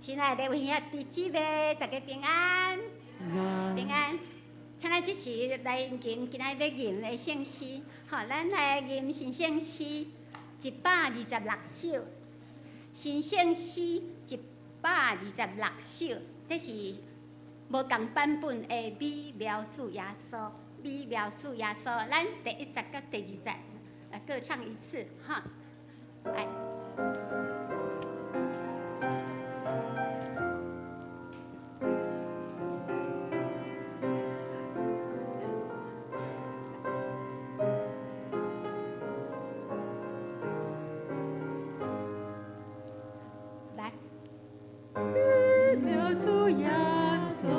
親愛的兄弟姊妹，大家平安，平安。請咱這時來吟今仔日欲吟的聖詩，吼，咱來吟新聖詩126首，新聖詩一百二十六首，這是無仝版本的美妙主耶穌，美妙主耶穌。咱第一節佮第二節來各唱一次，哈，來。來。美妙主耶穌，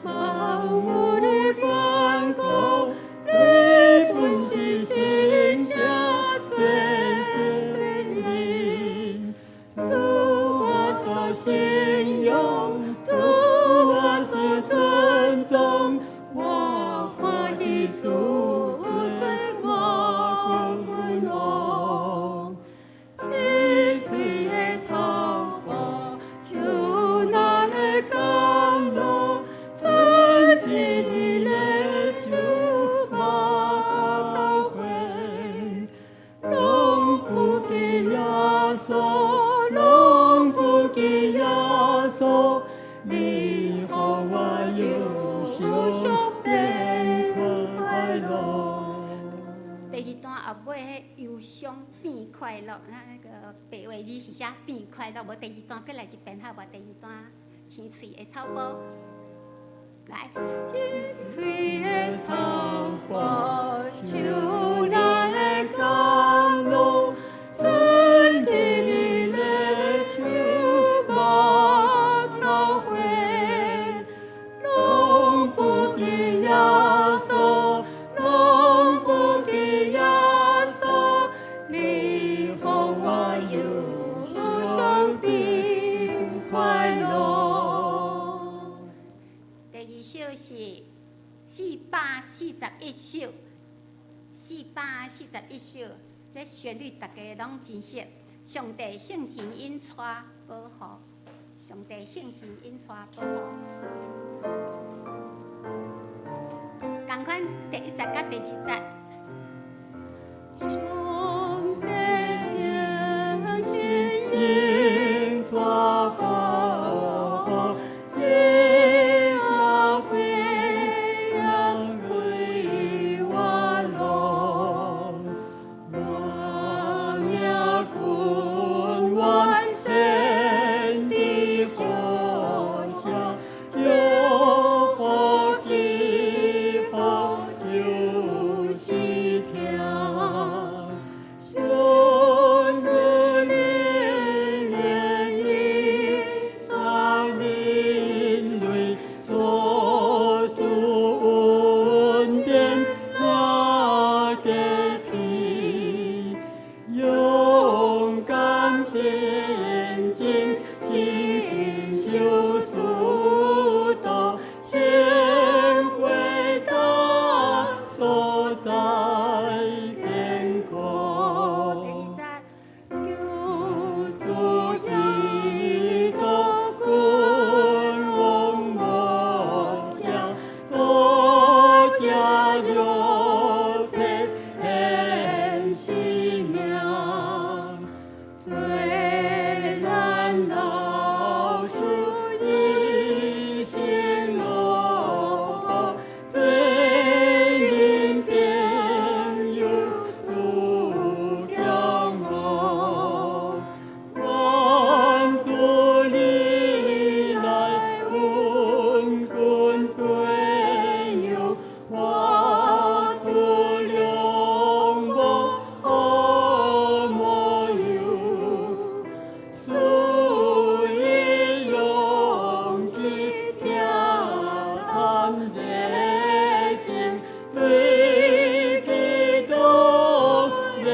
萬物的關公，你本是神聖最聖靈，主我所信仰，主我所尊重，我歡喜主做我君王，青翠的草坡，樹林的甘露，春天的麗樹，瑪草花，攏不及耶穌，攏不及耶穌，你予我憂傷變快樂。第二段後尾彼憂傷變快樂，那個白話字是寫變快樂，無第二段閣來一遍好無？第二段青翠的草坡，來。青翠的草坡，樹林的甘露，春天的麗樹，瑪草花，攏不及耶穌，攏不及耶穌，你予我憂傷變快樂。第二首是441首，441首，這旋律大家攏真熟。上帝聖神引帶保護，上帝聖神引帶保護。仝款第一節佮第二節。上帝聖神引帶保護，這飛揚歸我攏，我命君王升的何下，祝福祈福就是聽。順主靈憐引帶人類，所賜恩典那得體，勇敢前進，尋求速度，先回到所在天國。第二節。救主基督君王無將，多加肉體顯生命，做咱老鼠一心樂福，罪人變有主驕傲。願主你來滾滾歸佑，化出兩無好模樣，賜以勇氣聽探熱情，對基督連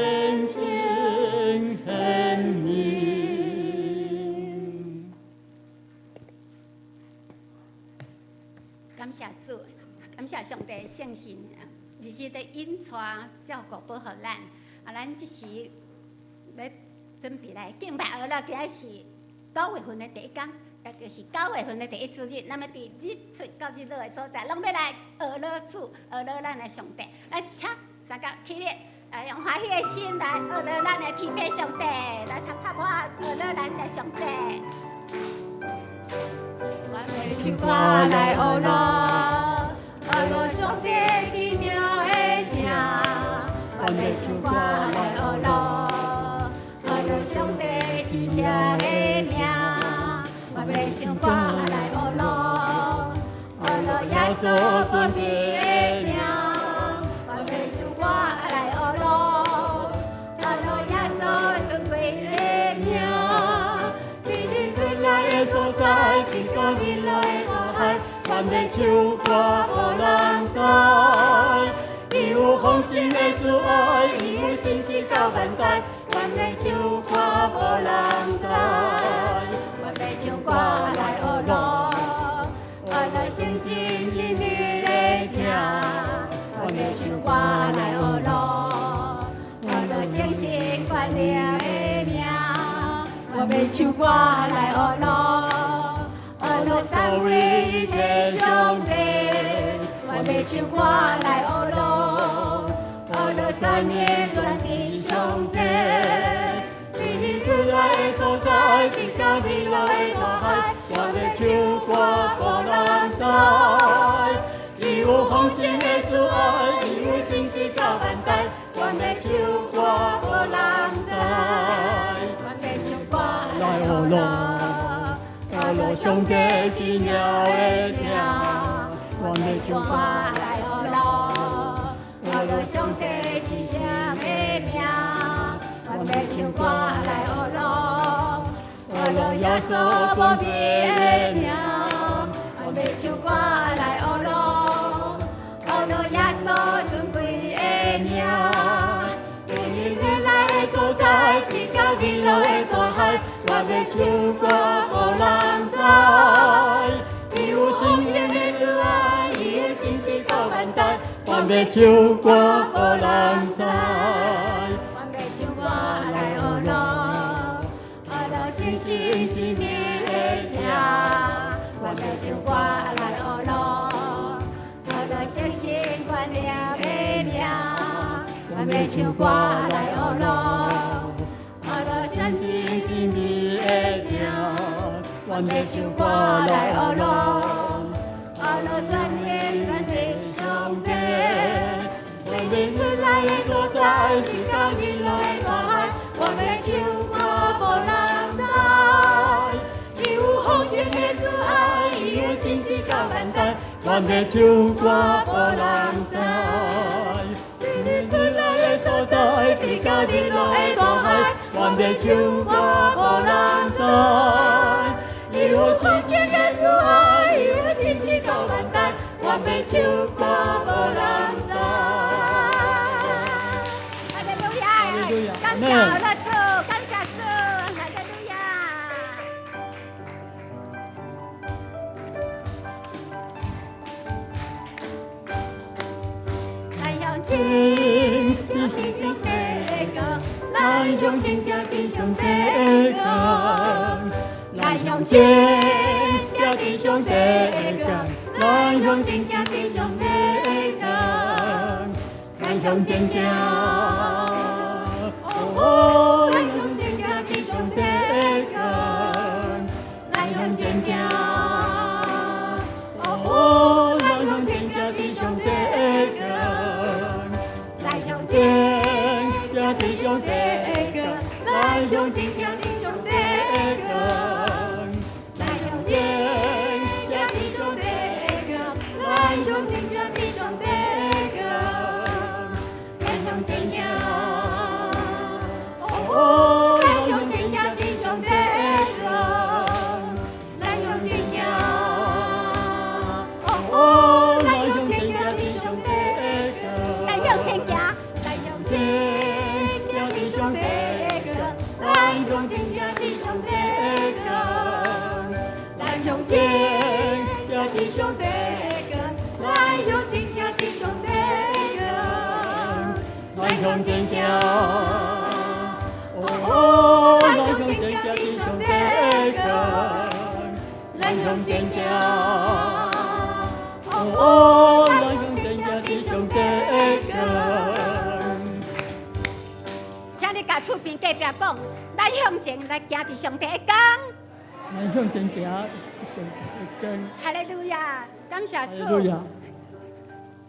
心顯明。感謝主，感謝上帝聖神，日日的引帶照顧保護咱。啊，咱這時欲準備來敬拜好了，今仔是9月份的第一工，也就是九月份的第一主日。咱欲佇日出到日落的所在，攏欲來學樂主，學樂咱的上帝。來，請三甲起立，來用歡喜的心來學樂咱的天父上帝，來拍拍學樂咱的上帝。我欲唱歌來學樂，學樂上帝奇妙的疼。我欲唱歌來學樂，學樂上帝至聖的名。我欲唱歌來學樂，學樂耶穌尊貴的名。我欲唱歌來學樂，學樂耶穌尊貴的名。佇日出來的所在，直到日落的大海，阮欲唱歌予人知。伊有豐盛的慈愛，伊有信實到萬代，阮欲唱歌予人知。我欲唱歌來學樂，學樂誠實親密的疼。我欲唱歌來學樂，學樂誠實關念的名。我欲唱歌來學樂，學樂三位一體上帝。我欲唱歌來學樂，學樂全能全知上帝。佇日出來的所在，直到日落的大海，我欲唱歌予人知。伊有豐盛的慈愛，伊有信實到萬代，阮欲唱歌予人知。我欲唱歌來學樂，學樂上帝奇妙的疼。阮欲唱歌來學樂，學樂上帝至聖的名。我欲唱歌來學樂，學樂耶穌無比的疼。我欲唱歌來學樂，學樂耶穌尊貴的名。佇日出來的所在，直到日落的大海，我欲唱歌予人知。伊有豐盛的慈愛，伊有信實到萬代，阮欲唱歌予人知。我欲唱歌來學樂，學樂誠實親密的疼。我欲唱歌來學樂，學樂誠實關念的名。我欲唱歌來學樂，學樂誠實親密的疼，阮欲唱歌來學樂，學樂全能全知上帝。佇日出來的所在，直到日落的大海，我欲唱歌予人知。伊有豐盛的慈愛，伊有信實到萬代，阮欲唱歌予人知。佇日出來的所在，直到日落的大海，阮欲唱歌予人知。伊有豐盛的慈愛，伊有信實到萬代，阮欲唱歌予人知。哈利路亞！利路亞感謝樂主，感謝主，哈利路亞！來向前，行佇上帝的光，來向前行佇上帝的光，來向前行佇上帝的光，來向前行佇上帝的光，來向前行，哦，來向前行佇上帝的光，來向前行，哦，來向前行佇上帝的光。來向前行佇上帝的光，來向前行佇上帝的光，來向前行佇上帝的光，來向前行佇上帝的光，來向前行，哦，來向前行佇上帝的光，來向前行，哦，來向前行佇上帝的光，來向前行，來向前行佇上帝的光，來向前行佇上帝的光，來向前行佇上帝的光，來向前行佇上帝的光，來向前行，哦，來向前行佇上帝的光，向前行。哦，咱向前行，佇上帝的光。請你共厝邊隔壁講，咱向前來行佇上帝的光。咱向前行，上帝的光。哈利路亞，感謝主。哈利路亞。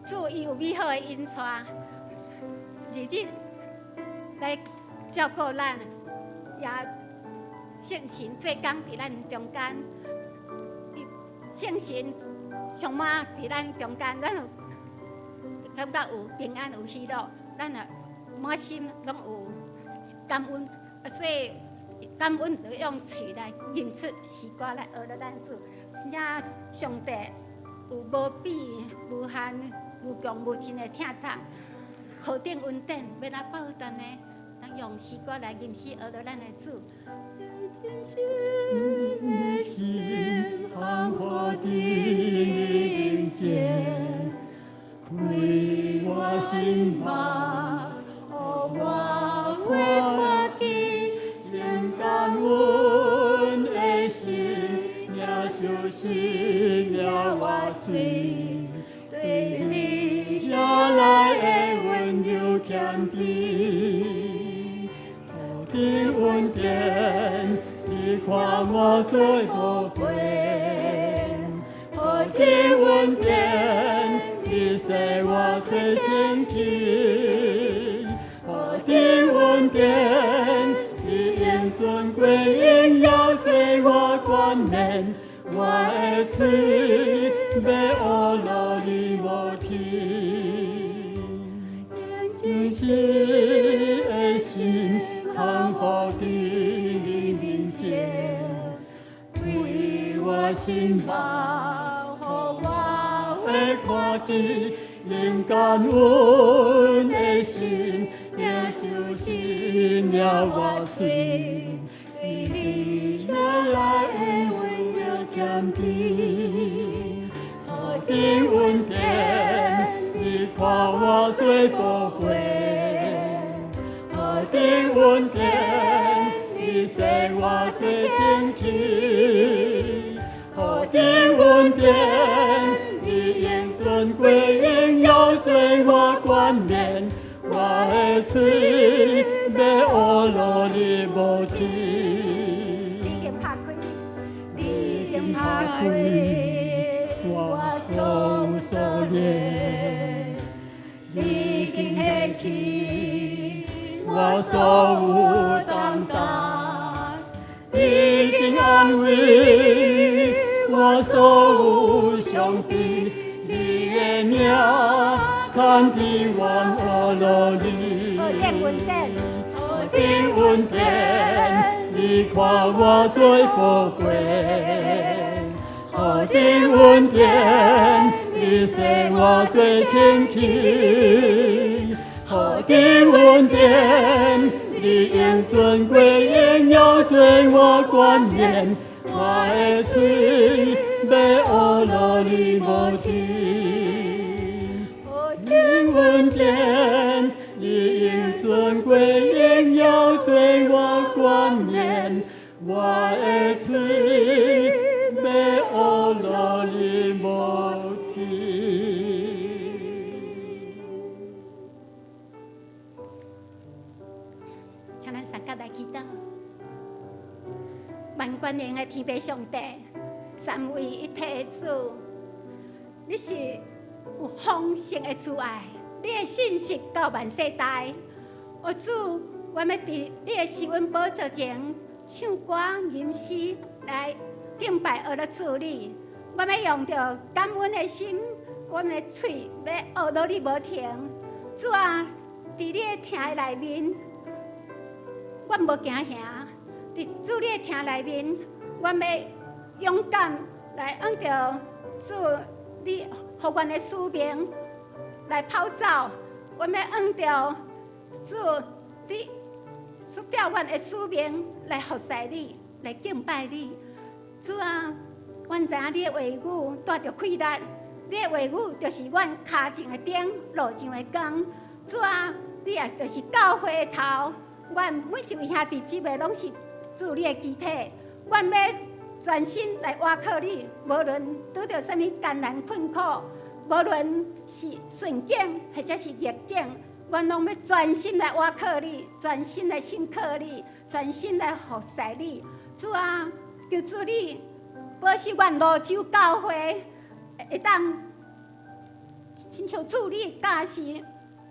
主伊有美好的引帶，日日來照顧咱，也聖神做工佇咱中間，聖神充滿佇咱中間，咱有感覺有平安有喜樂，咱也滿心攏有感恩，所以感恩就用喙來吟出詩歌來呵咾咱主，真正上帝有無比無限無窮無盡的疼痛，何等恩典，欲按怎報答呢？咱用詩歌來吟詩呵咾咱的主。真實的心，降服佇你面前，開我心目，予我會看見，用感恩的心，領受洗了我罪，對你遐來的溫柔謙卑，何等恩典，你看我罪寶貴，何等恩典，你洗我做清潔，何等恩典，你用尊貴榮耀做我冠冕，我的喙欲呵咾你無停。真實的心降服佇你面前，開我心目，予我會看見，用感恩的心，領受洗了我罪，對你遐來的溫柔謙卑，何等恩典，你看我最寶貴，何等恩典，你洗我做清潔，何等恩典，你用尊貴榮耀做我冠冕，我的喙欲呵咾你無停。你已經拍開，你已經拍開我雙鎖鏈，你已經提起我所有擔當，你已經安慰我所有傷悲，你的名牽佇阮呵咾你。何等恩典，何等恩典，你看我最寶貴。何等恩典，你洗我做清潔。何等恩典，你用尊貴榮耀做我冠冕，我的喙欲呵咾你無停。何等恩典，你用尊貴榮耀做我冠冕，我的喙欲呵咾你無停。請咱三甲來祈禱。萬全能的天父上帝，三位一體的主，你是有豐盛的慈愛，你的信實到萬世代。哦主，我欲佇你的施恩寶座前唱歌吟詩來敬拜呵咾主你。我欲用著感恩的心，阮的喙欲呵咾你無停。主啊，佇你的疼的內面，我無驚嚇。佇主你的疼內面，我欲勇敢來按著主你予阮的使命來跑走。我欲按著主你賜予阮的使命來服侍你，來敬拜你。主啊，阮知影你的話語帶著氣力，你的話語就是阮跤前的燈，路上的光。主啊，你也就是教會的頭，阮每一位兄弟姊妹攏是主你的肢體。阮欲全心來倚靠你，無論拄著啥物艱難困苦，無論是順境或者是逆境，阮攏欲全心來倚靠你，全心來信靠你，全心來服侍你。主啊，求主你保守阮蘆洲教會會當親像主你教示，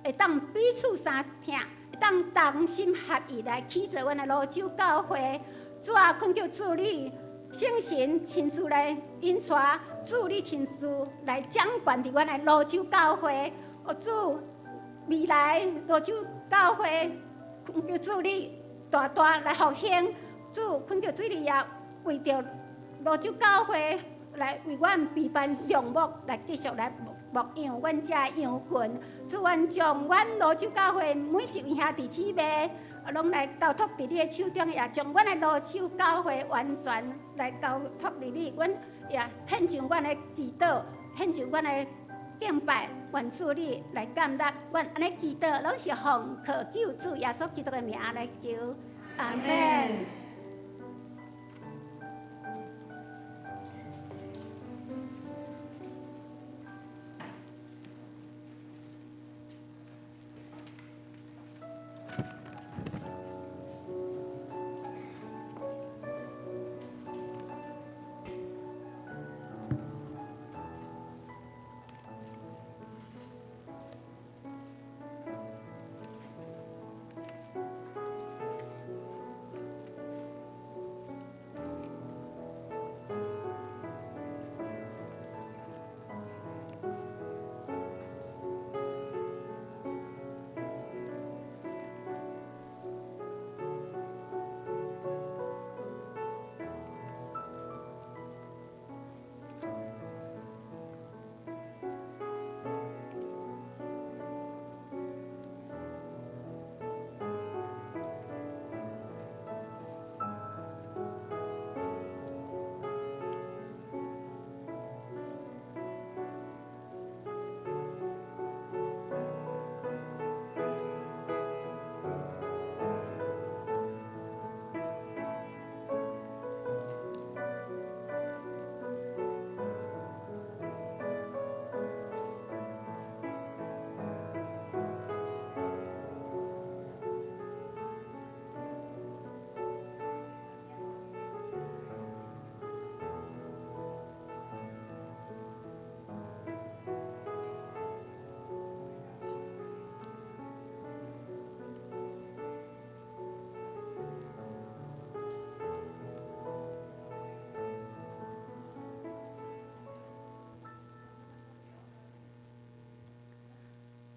會當彼此相疼，會當同心合意來起造阮的蘆洲教會。主啊，懇求主你聖神親自來引帶，主你親自來掌權佇阮的蘆洲教會。哦，主，未來蘆洲教會，懇求主你大大來復興。主，懇求主你也為著蘆洲教會來為阮備辦良牧，來繼續來牧養阮遮羊群。主，阮將阮蘆洲教會每一位兄弟姊妹，攏來交託佇你的手中，也將阮的蘆洲教會完全來交託佇你。阮也獻上阮的祈禱，獻上阮的敬拜，願主你來接納。阮按呢祈禱，攏是奉靠救主耶穌基督的名來求，阿們。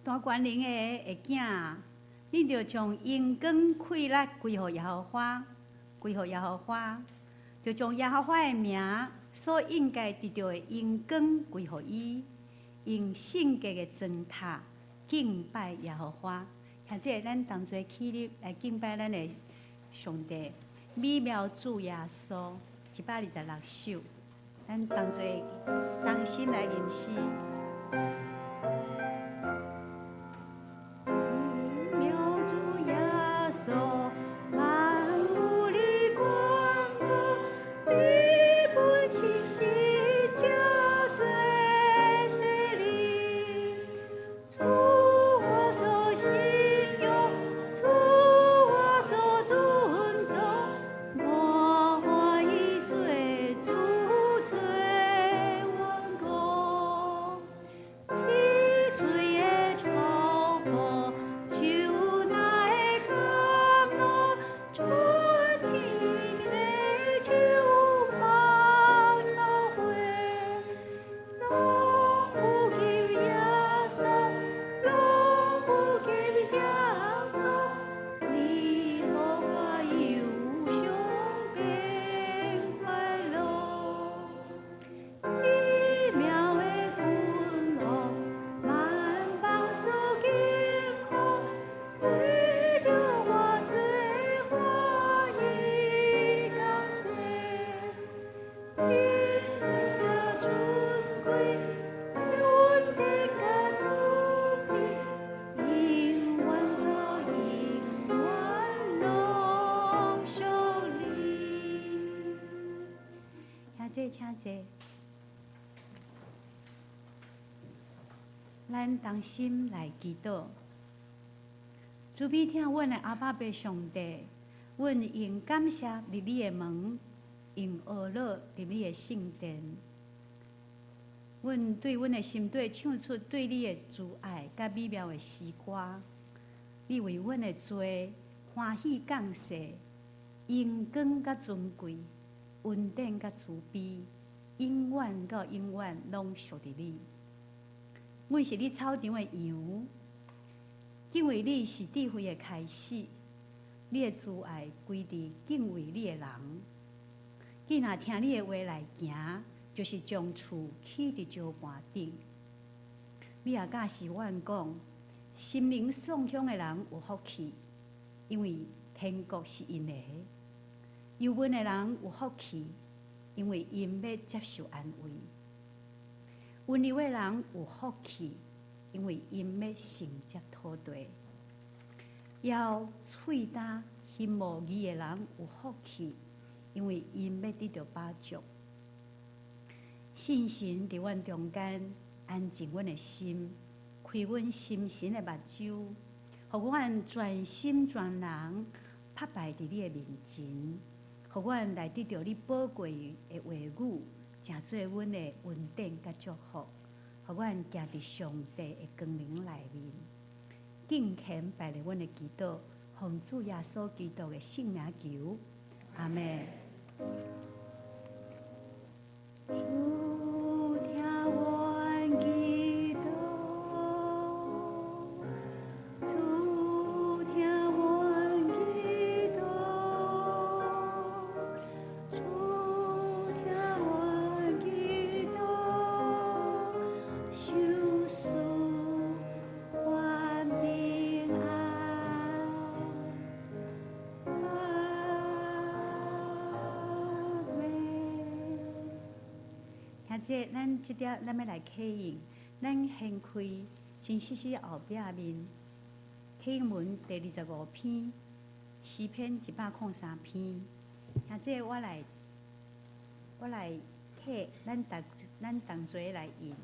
大權能的囝，你著將榮光氣力歸予耶和華，歸予耶和華，著將耶和華的名所應該得著的榮光歸予伊，用聖潔的磚塔敬拜耶和華。現在咱同齊起立來敬拜咱的上帝，美妙主耶穌，126首，咱同齊同心來吟詩。請坐，請坐。咱同心來祈禱，慈悲疼阮的阿爸父上帝，阮用感謝入你的門，用呵咾入你的聖殿。阮對阮的心底唱出對你的慈愛佮美妙的詩歌。你為阮的罪歡喜降世，榮光佮尊貴，恩典佮慈悲，永遠到永遠攏屬佇你。阮是你草場的羊，敬畏你是智慧的開始。你的慈愛歸佇敬畏你的人。囝若聽你的話來行，就是將厝起佇石盤頂。你也教示阮講，心靈喪凶的人有福氣，因為天國是𪜶的；憂悶的人有福氣，因為𪜶欲接受安慰。溫柔的人有福氣，因為𪜶欲承接土地。枵喙焦心無義的人有福氣，因為𪜶欲得著飽足。聖神佇阮中間安靜阮的心，開阮心神的目睭，予阮全心全人拍敗佇你的面前，予阮來得著你寶貴的話語，成做阮的恩典佮祝福，予阮行佇上帝的光明內面。敬虔拜咧阮的祈禱，奉主耶穌基督的聖名求，阿們。主聽阮祈禱，主聽阮祈禱，主聽阮祈禱，賞賜阮平安。阿們。兄弟，咱這點咱欲來啟應，咱掀開新詩詩後壁面，啟應文第25篇，詩篇103篇。兄弟，我來啟，咱同齊來吟。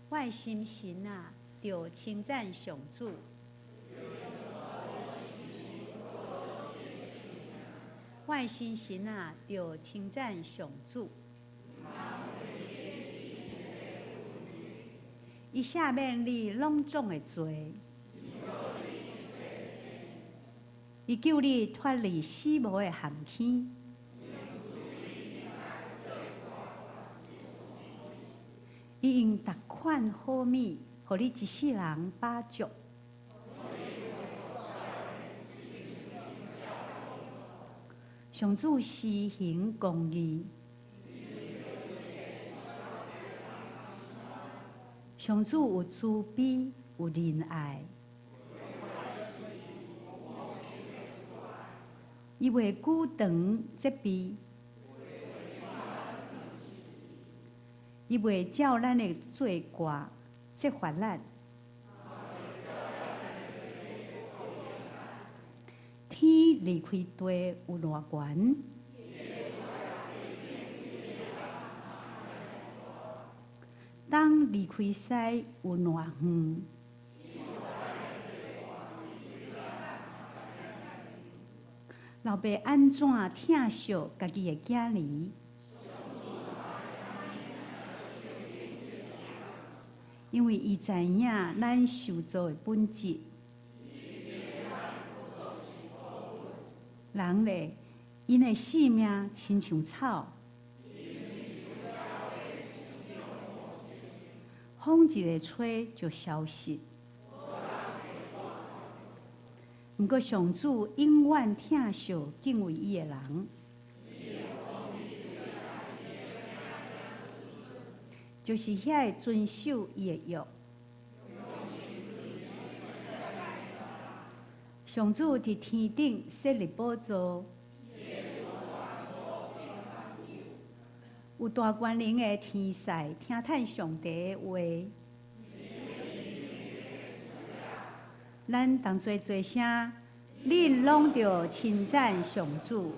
我的心神啊，著稱讚上主。我的心神啊，著稱讚上主。伊赦免你攏總的罪，伊救你脫離死亡的陷坑。伊用逐款好物，予你一世人飽足。上主施行公義。上主有慈悲，有仁愛。伊袂久長責備，伊袂照咱的罪過責罰咱。天離開地有偌懸？東離開西有偌遠？老爸按怎疼惜家己的囝兒？因為伊知影咱受造的本質。人咧，𪜶的性命親像草。風一个吹就消失。毋過上主永遠疼惜敬畏伊的人，就是遐个遵守伊的約。上主佇天頂設立寶座，有大權能的天使聽趁上帝的話。咱同齊做聲，恁攏著稱讚上主，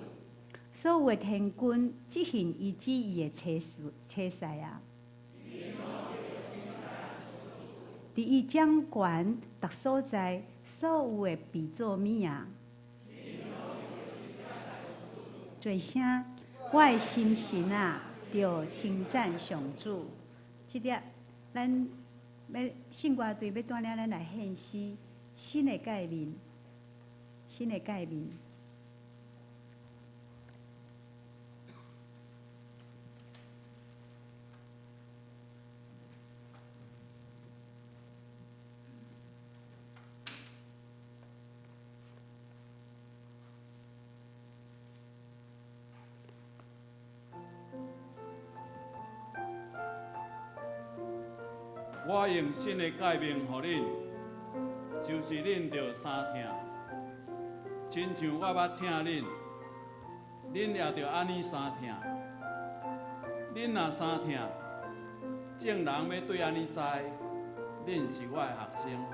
所有的天軍執行伊旨意的差事差使啊！佇伊掌權逐所在，所有的被造物啊！做聲，我的心神啊，著稱讚上主。這粒咱欲聖歌隊欲帶領咱來獻詩，新的誡命，新的誡命。我用新的誡命予恁，就是恁著相疼，親像我捌疼恁，恁也著按呢相疼。恁若相疼，眾人欲對按呢知，恁是我的學生。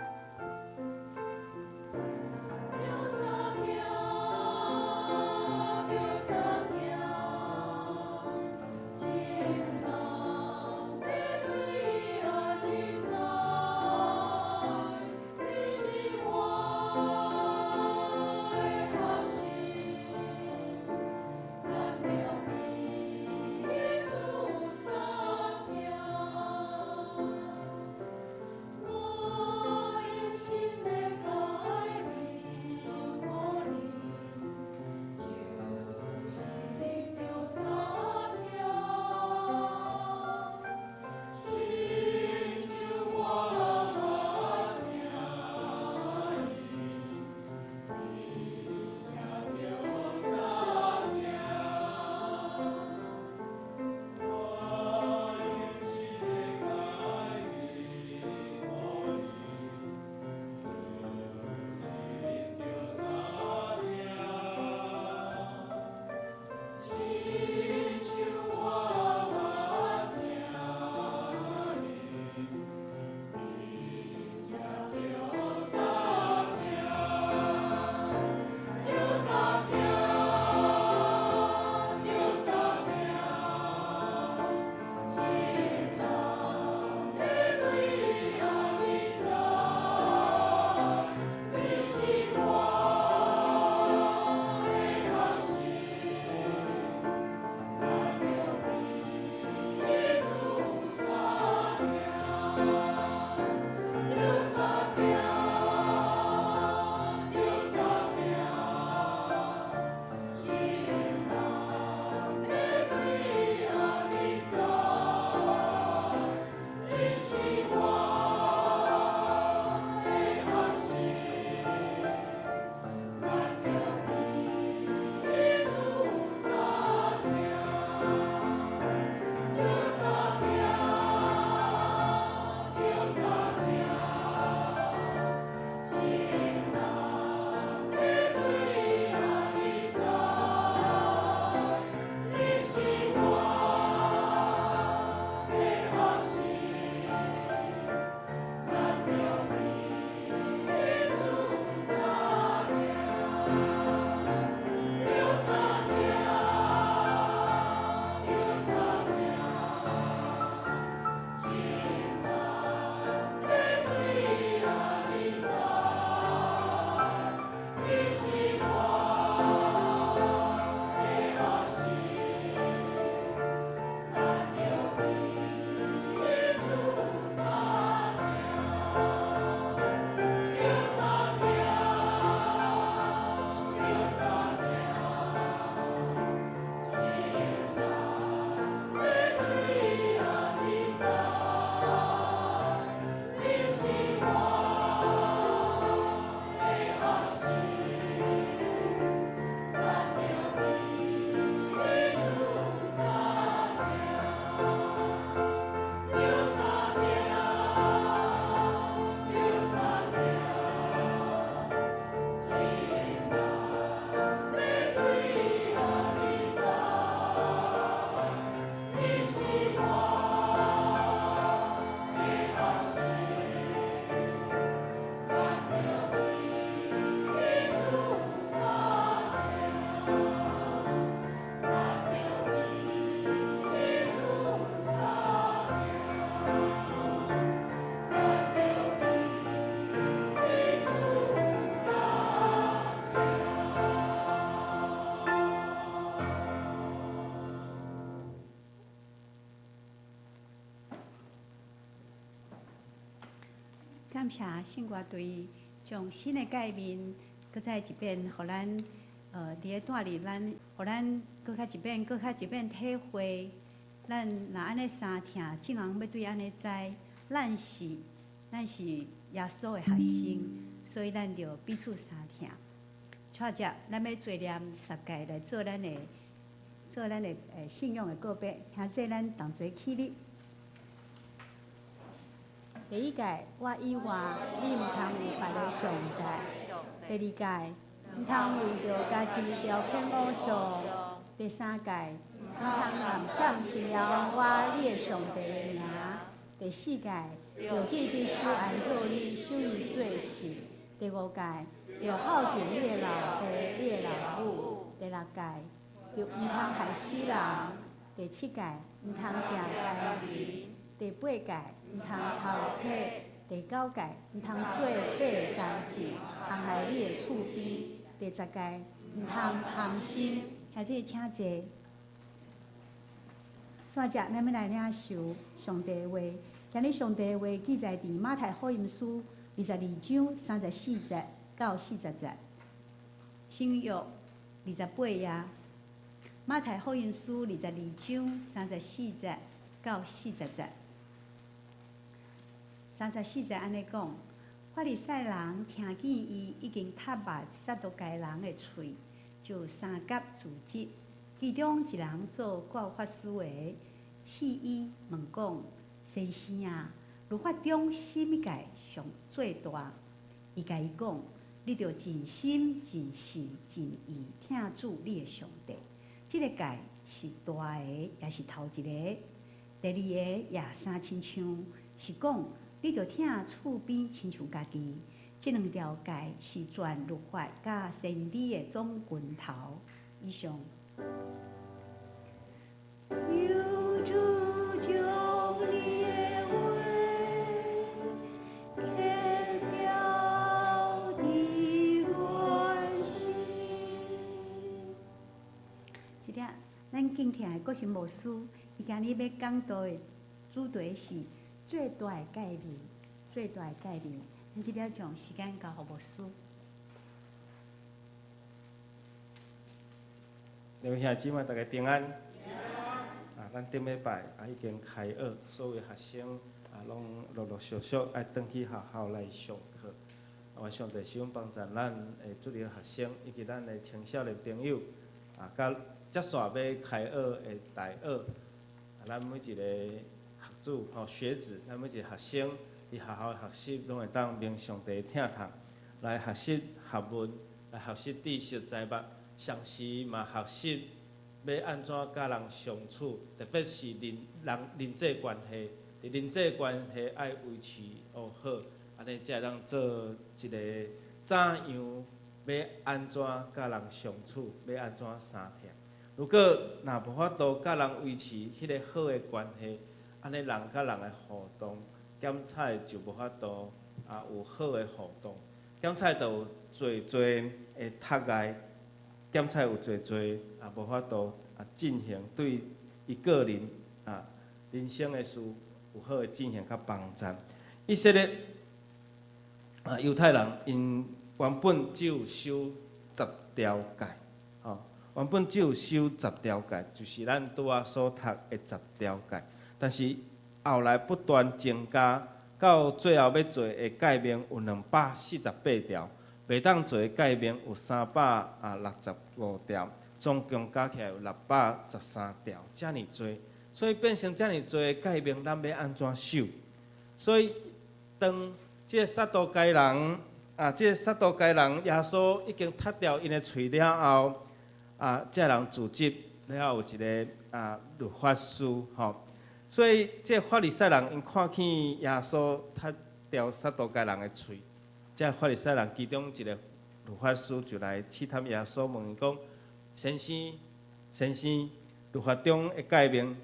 我感謝聖歌隊將新的誡命，閣再一遍，予咱佇咧帶領咱，予咱閣較一遍，閣較一遍體會。咱若按呢相疼，眾人欲對按呢知，咱是耶穌的學生，所以咱著彼此相疼。接著，咱欲做念十誡來做咱的信仰的告白，兄弟咱同齊起立。第一誡，我以外，你毋通有別个上帝。第二誡，毋通為著家己雕刻偶像。第三誡，毋通濫賞稱耶和華你的上帝的名。第四誡，著記得守安息日，守伊做聖。第五誡，著孝敬你的老爸、你的老母。第六誡，著毋通害死人。第七誡，毋通行姦淫。第八誡，毋通偷竊。第九誡，毋通做假的工證，陷害你的厝邊。第十誡，毋通貪心。兄弟請坐。煞接，咱欲來領受上帝的話。今日上帝的話記載佇馬太福音書22章34節到40節，新約28頁。馬太福音書22章34節到40節。34節按呢講，法利賽人聽見伊已經踢罷撒都該人的喙，就相佮組織。其中一人做教法師的，試伊問講：先生啊，律法中啥物誡上最大？伊共伊講：你著盡心、盡性、盡意疼主你的上帝。這个誡是大的，也是頭一个。第二个也相親像，是講你著疼厝邊親像家己。這兩條誡是全律法佮先知的總根頭。以上。求主將你的話刻雕佇阮心。這粒咱敬聽的國神牧師，伊今日欲講道的主題是最大的誡命，最大的誡命。咱這粒將時間交予牧師。弟兄姊妹，大家平安。啊，咱頂禮拜啊已經開學，所有學生啊攏陸陸續續愛轉去學校來上課。願上帝賜福幫助咱的主日學生，以及咱的青少年朋友，啊，佮接續欲開學的大學，啊，咱每一個學子吼學子，咱每一個學生佇學校學習，攏會當蒙上帝疼痛，來學習學問，來學習知識財物，同時嘛學習欲按怎佮人相處，特別是人人人際關係，佇人際關係愛維持學好，按呢才會當做一個怎樣欲按怎佮人相處，欲按怎相疼。如果若無法度佮人維持彼个好的關係，按呢人佮人的互動，檢採就無法度啊有好的互動，檢採就有濟濟的窒礙，檢採有濟濟啊無法度啊進行對伊個人啊人生的事有好的進行佮幫助。以色列啊猶太人𪜶原本只有守十條誡，吼，原本只有守十條誡，就是咱拄仔所讀的十條誡。但是後來不斷增加，到最後欲做的誡命有248條，袂當做的誡命有365條，總共加起來有613條，遮爾濟，所以變成遮爾濟的誡命，咱欲按怎守？所以當這个撒都該人啊，這个撒都該人耶穌已經踢掉𪜶的喙了後，啊，這人組織了後有一个啊律法師吼。所以，這法利賽人𪜶看見耶穌踢掉撒都該人的喙，這法利賽人其中一個律法師就來試探耶穌，問伊講：先生，先生，律法中的誡命，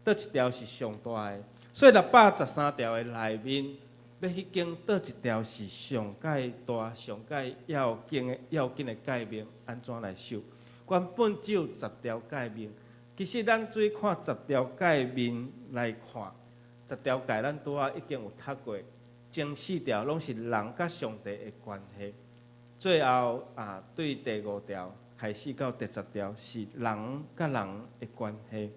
佗一條是上大的？所以613條的內面，欲去揀佗一條是上蓋大、上蓋要緊的要緊的誡命，按怎來守？原本只有十條誡命。其實咱注意看十條誡命來看，十條誡咱拄仔已經有讀過，前四條攏是人佮上帝的關係，最後啊，對第五條開始到第十條是人佮人的關係。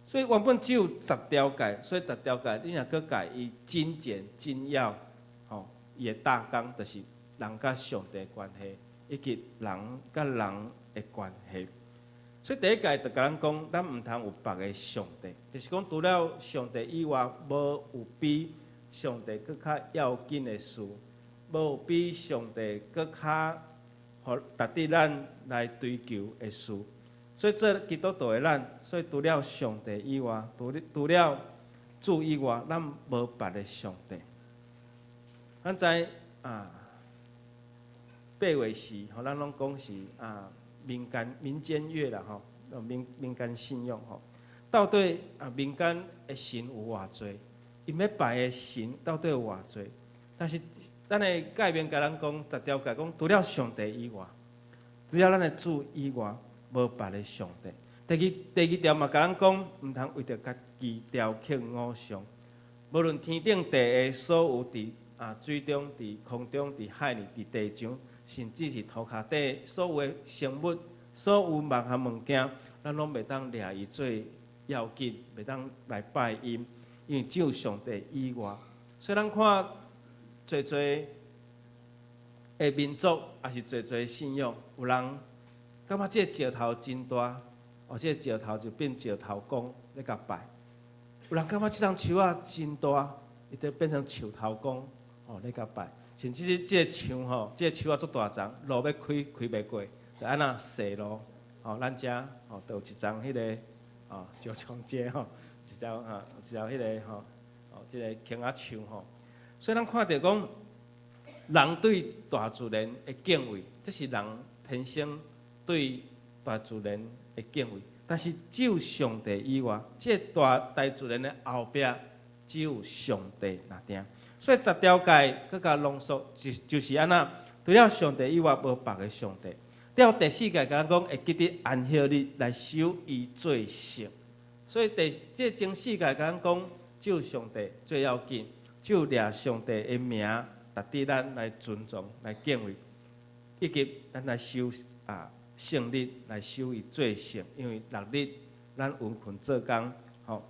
所以原本只有十條誡，所以十條誡你若閣共伊精簡精要，吼，伊的大綱就是人佮上帝的關係，以及人佮人的關係。所以第一誡就共咱講，咱毋通有別个上帝，就是講除了上帝以外，無有比上帝閣較要緊的事，無有比上帝閣較予值得咱來追求的事。所以做基督徒的咱，所以除了上帝以外，除了主以外，咱無別个上帝。咱知啊，八月四，吼，咱攏講是啊民間月啦，吼，民間信仰吼。到底啊民間的神有偌濟？𪜶欲拜的神到底有偌濟？但是咱的誡命共咱講，十條誡講，除了上帝以外，除了咱的主以外，無別个上帝。第二條嘛，共咱講，毋通為著家己雕刻偶像。無論天頂地下所有佇水中、佇空中、佇海裡、佇地上，甚至是塗跤底所有的生物、所有萬項物件，咱攏袂當掠伊做要緊，袂當來拜𪜶，因為只有上帝以外。所以咱看濟濟的民族，抑是濟濟信仰，有人感覺這個石頭真大，哦，這個石頭就變石頭公咧共拜。有人感覺這叢樹仔真大，伊就變成樹頭公，哦，咧共拜。甚至是這個樹吼，這個樹仔足大叢，路欲開開袂過，就按怎踅路，吼，咱遮吼就有一叢彼个哦，石松街吼，一條彼个吼，哦，這个坑仔樹吼。所以咱看著講，人對大自然的敬畏，這是人天生對大自然的敬畏。但是只有上帝以外，這個大自然的後壁只有上帝爾爾。所以十條誡閣共濃縮，就是按怎，除了上帝以外，無別个上帝。了第四誡共咱講，會記得安息日來守伊做聖。所以第這前四誡共咱講，只有上帝最要緊，只有掠上帝的名，值得咱來尊重、來敬畏，以及咱來守聖日來守伊做聖，因為六日咱勤奮做工，吼。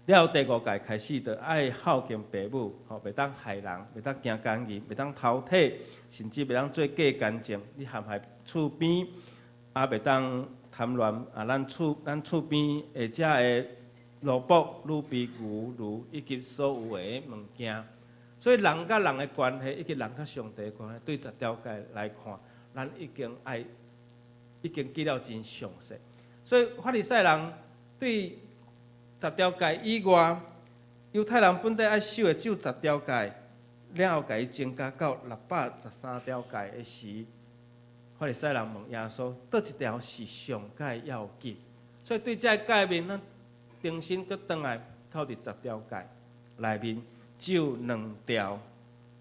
了後第五誡開始，就愛孝敬爸母，吼，袂當害人，袂當行姦淫，袂當偷提，甚至袂當做假見證。你陷害厝邊，啊，袂當貪戀啊，咱厝邊或者的奴僕、女婢、牛、驢以及所有的物件。所以人佮人的關係，以及人佮上帝的關係，對十條誡來看，咱已經記了真詳細。所以法利賽人對十條誡以外，猶太人本底愛守的只有十條誡，了後共伊增加到613條誡的時，法利賽人問耶穌：佗一條是上蓋要緊？所以對這个誡命，咱重新閣轉來透佇十條誡內面，只有兩條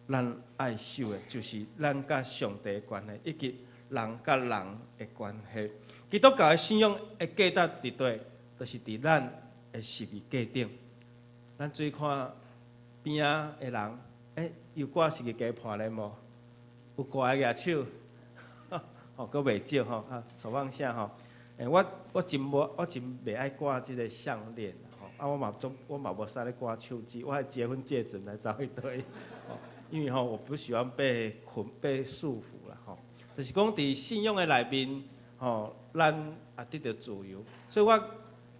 咱愛守的，就是咱佮上帝的關係，以及人佮人的關係。基督教的信仰的價值佇佗，就是佇咱的十字架頂。咱注意看邊仔的人，有掛十字架盤鏈無？有掛的舉手，吼，閣袂少吼，啊，手放下吼。我真袂愛掛這个項鏈，吼，啊，我嘛無啥咧掛手指，我的結婚戒指來走去佗，吼，因為吼我不喜歡被捆、被束縛啦，吼，就是講佇信仰的內面，吼，咱也得著自由，所以我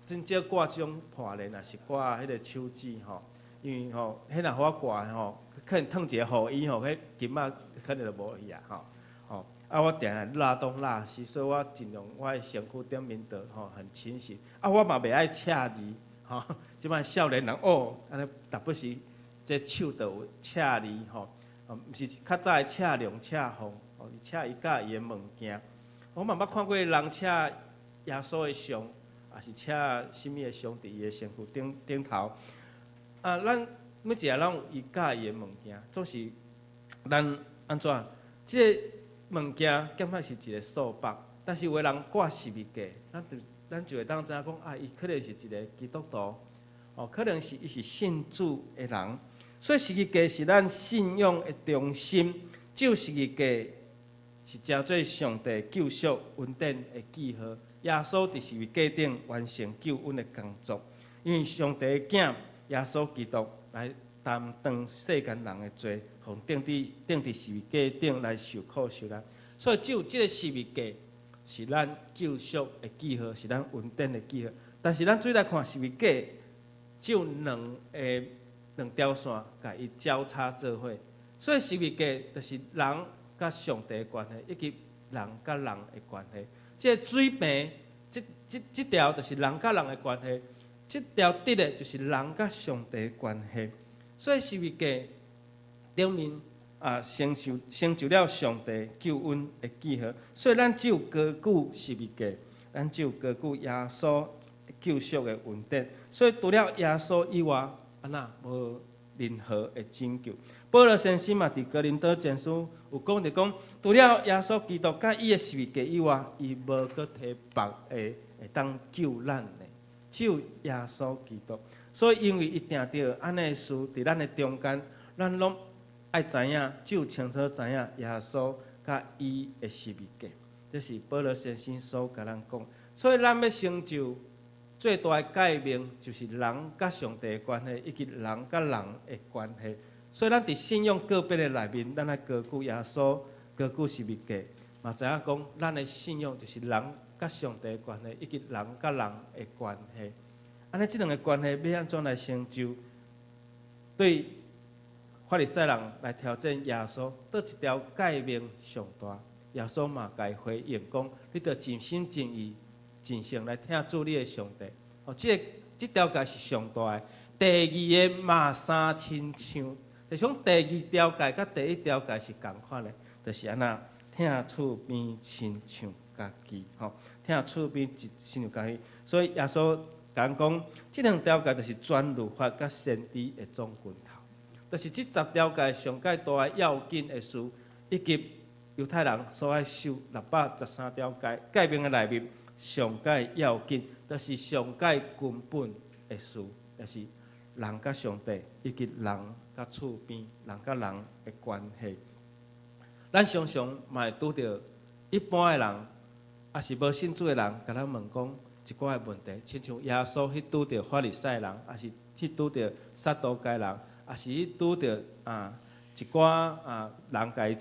真少掛這種盤鏈，抑是掛彼个手指吼，因為吼，彼若予我掛吼，可能褪一个雨衣吼，彼金仔可能就無去啊，吼，吼，啊，我定定落東落西，所以我盡量我的身軀頂面都吼很清晰。啊，我嘛袂愛刺字，吼，這擺少年人哦，按呢逐不時這手都有刺字吼，毋是較早的刺龍刺鳳，哦，伊刺伊佮意的物件。我嘛捌看過人刺耶穌的像，抑是刺啥物的像佇伊的身軀頂頭。啊，咱每一个人有伊佮意的物件，總是咱按怎？這个物件感覺是一個束縛，但是有的人掛十字架，咱就會當知影講啊，伊可能是一個基督徒，哦，可能是伊是信主的人。所以十字架是咱信仰的中心，只有十字架是成做上帝救贖恩典的記號。耶穌佇十字架頂完成救恩的工作，因為上帝的囝耶穌基督來擔當世間人的罪，予釘佇十字架頂來受苦受難。所以只有這个十字架是咱救贖的記號，是咱恩典的記號。但是咱做來看十字架，只有兩條線共伊交叉做伙，所以十字架就是人佮上帝的關係，以及人佮人的關係。這个水平，這條就是人佮人的關係，這條直的就是人佮上帝的關係。所以十字架頂面啊，成就了上帝救恩的記號。所以咱只有高舉十字架，咱只有高舉耶穌救贖的恩典。所以除了耶穌以外，按怎無任何的拯救。保羅先生嘛，佇哥林多前書有講著講，除了耶穌基督佮伊的十字架以外，伊無閣提別的會當救咱的，只有耶穌基督。所以因為伊定著按呢事佇咱的中間，咱攏愛知影，只有清楚知影耶穌佮伊的十字架。這是保羅先生所共咱講。所以咱欲成就最大的誡命，就是人佮上帝的關係，以及人佮人的關係。所以咱佇信仰告別的內面，咱愛高舉耶穌，高舉十字架，嘛知影講，咱的信仰就是人佮上帝的關係，以及人佮人的關係。按呢，這兩个關係欲按怎來成就？對法利賽人來挑戰耶穌，佗一條誡命上大？耶穌嘛共伊回應講：你著盡心盡意盡性來疼主你的上帝。哦，這條誡是上大的。第二个嘛相親像，就是講第二條誡佮第一條誡是仝款的，就是按怎疼厝邊親像家己，吼，疼厝邊親像家己。所以耶穌共咱講，這兩條誡就是全律法佮先知的總拳頭，就是這十條誡上蓋大的要緊的事，以及猶太人所愛守613條誡誡命的內面上蓋要緊，就是上蓋根本的事，就是人佮上帝，以及人佮厝邊、人佮人的關係。咱常常嘛會拄著一般的人，抑是無信主的人，共咱問講一寡的問題，親像耶穌去拄著法利賽人，抑是去拄著撒都該人，抑是去拄著一寡人共伊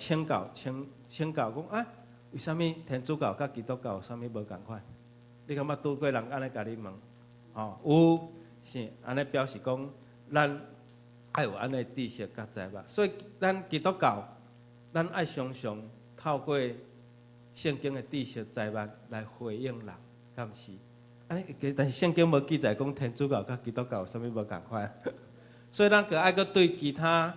請教講啊，為啥物天主教佮基督教有啥物無仝款？你敢捌拄過人按呢共你問？吼，有是按呢表示講，咱愛有按呢知識佮知吧。所以咱基督教，咱愛常常透過聖經的知識知識來回應人，敢毋是？按呢，但是聖經無記載講天主教佮基督教有啥物無仝款，所以咱閣愛閣對其他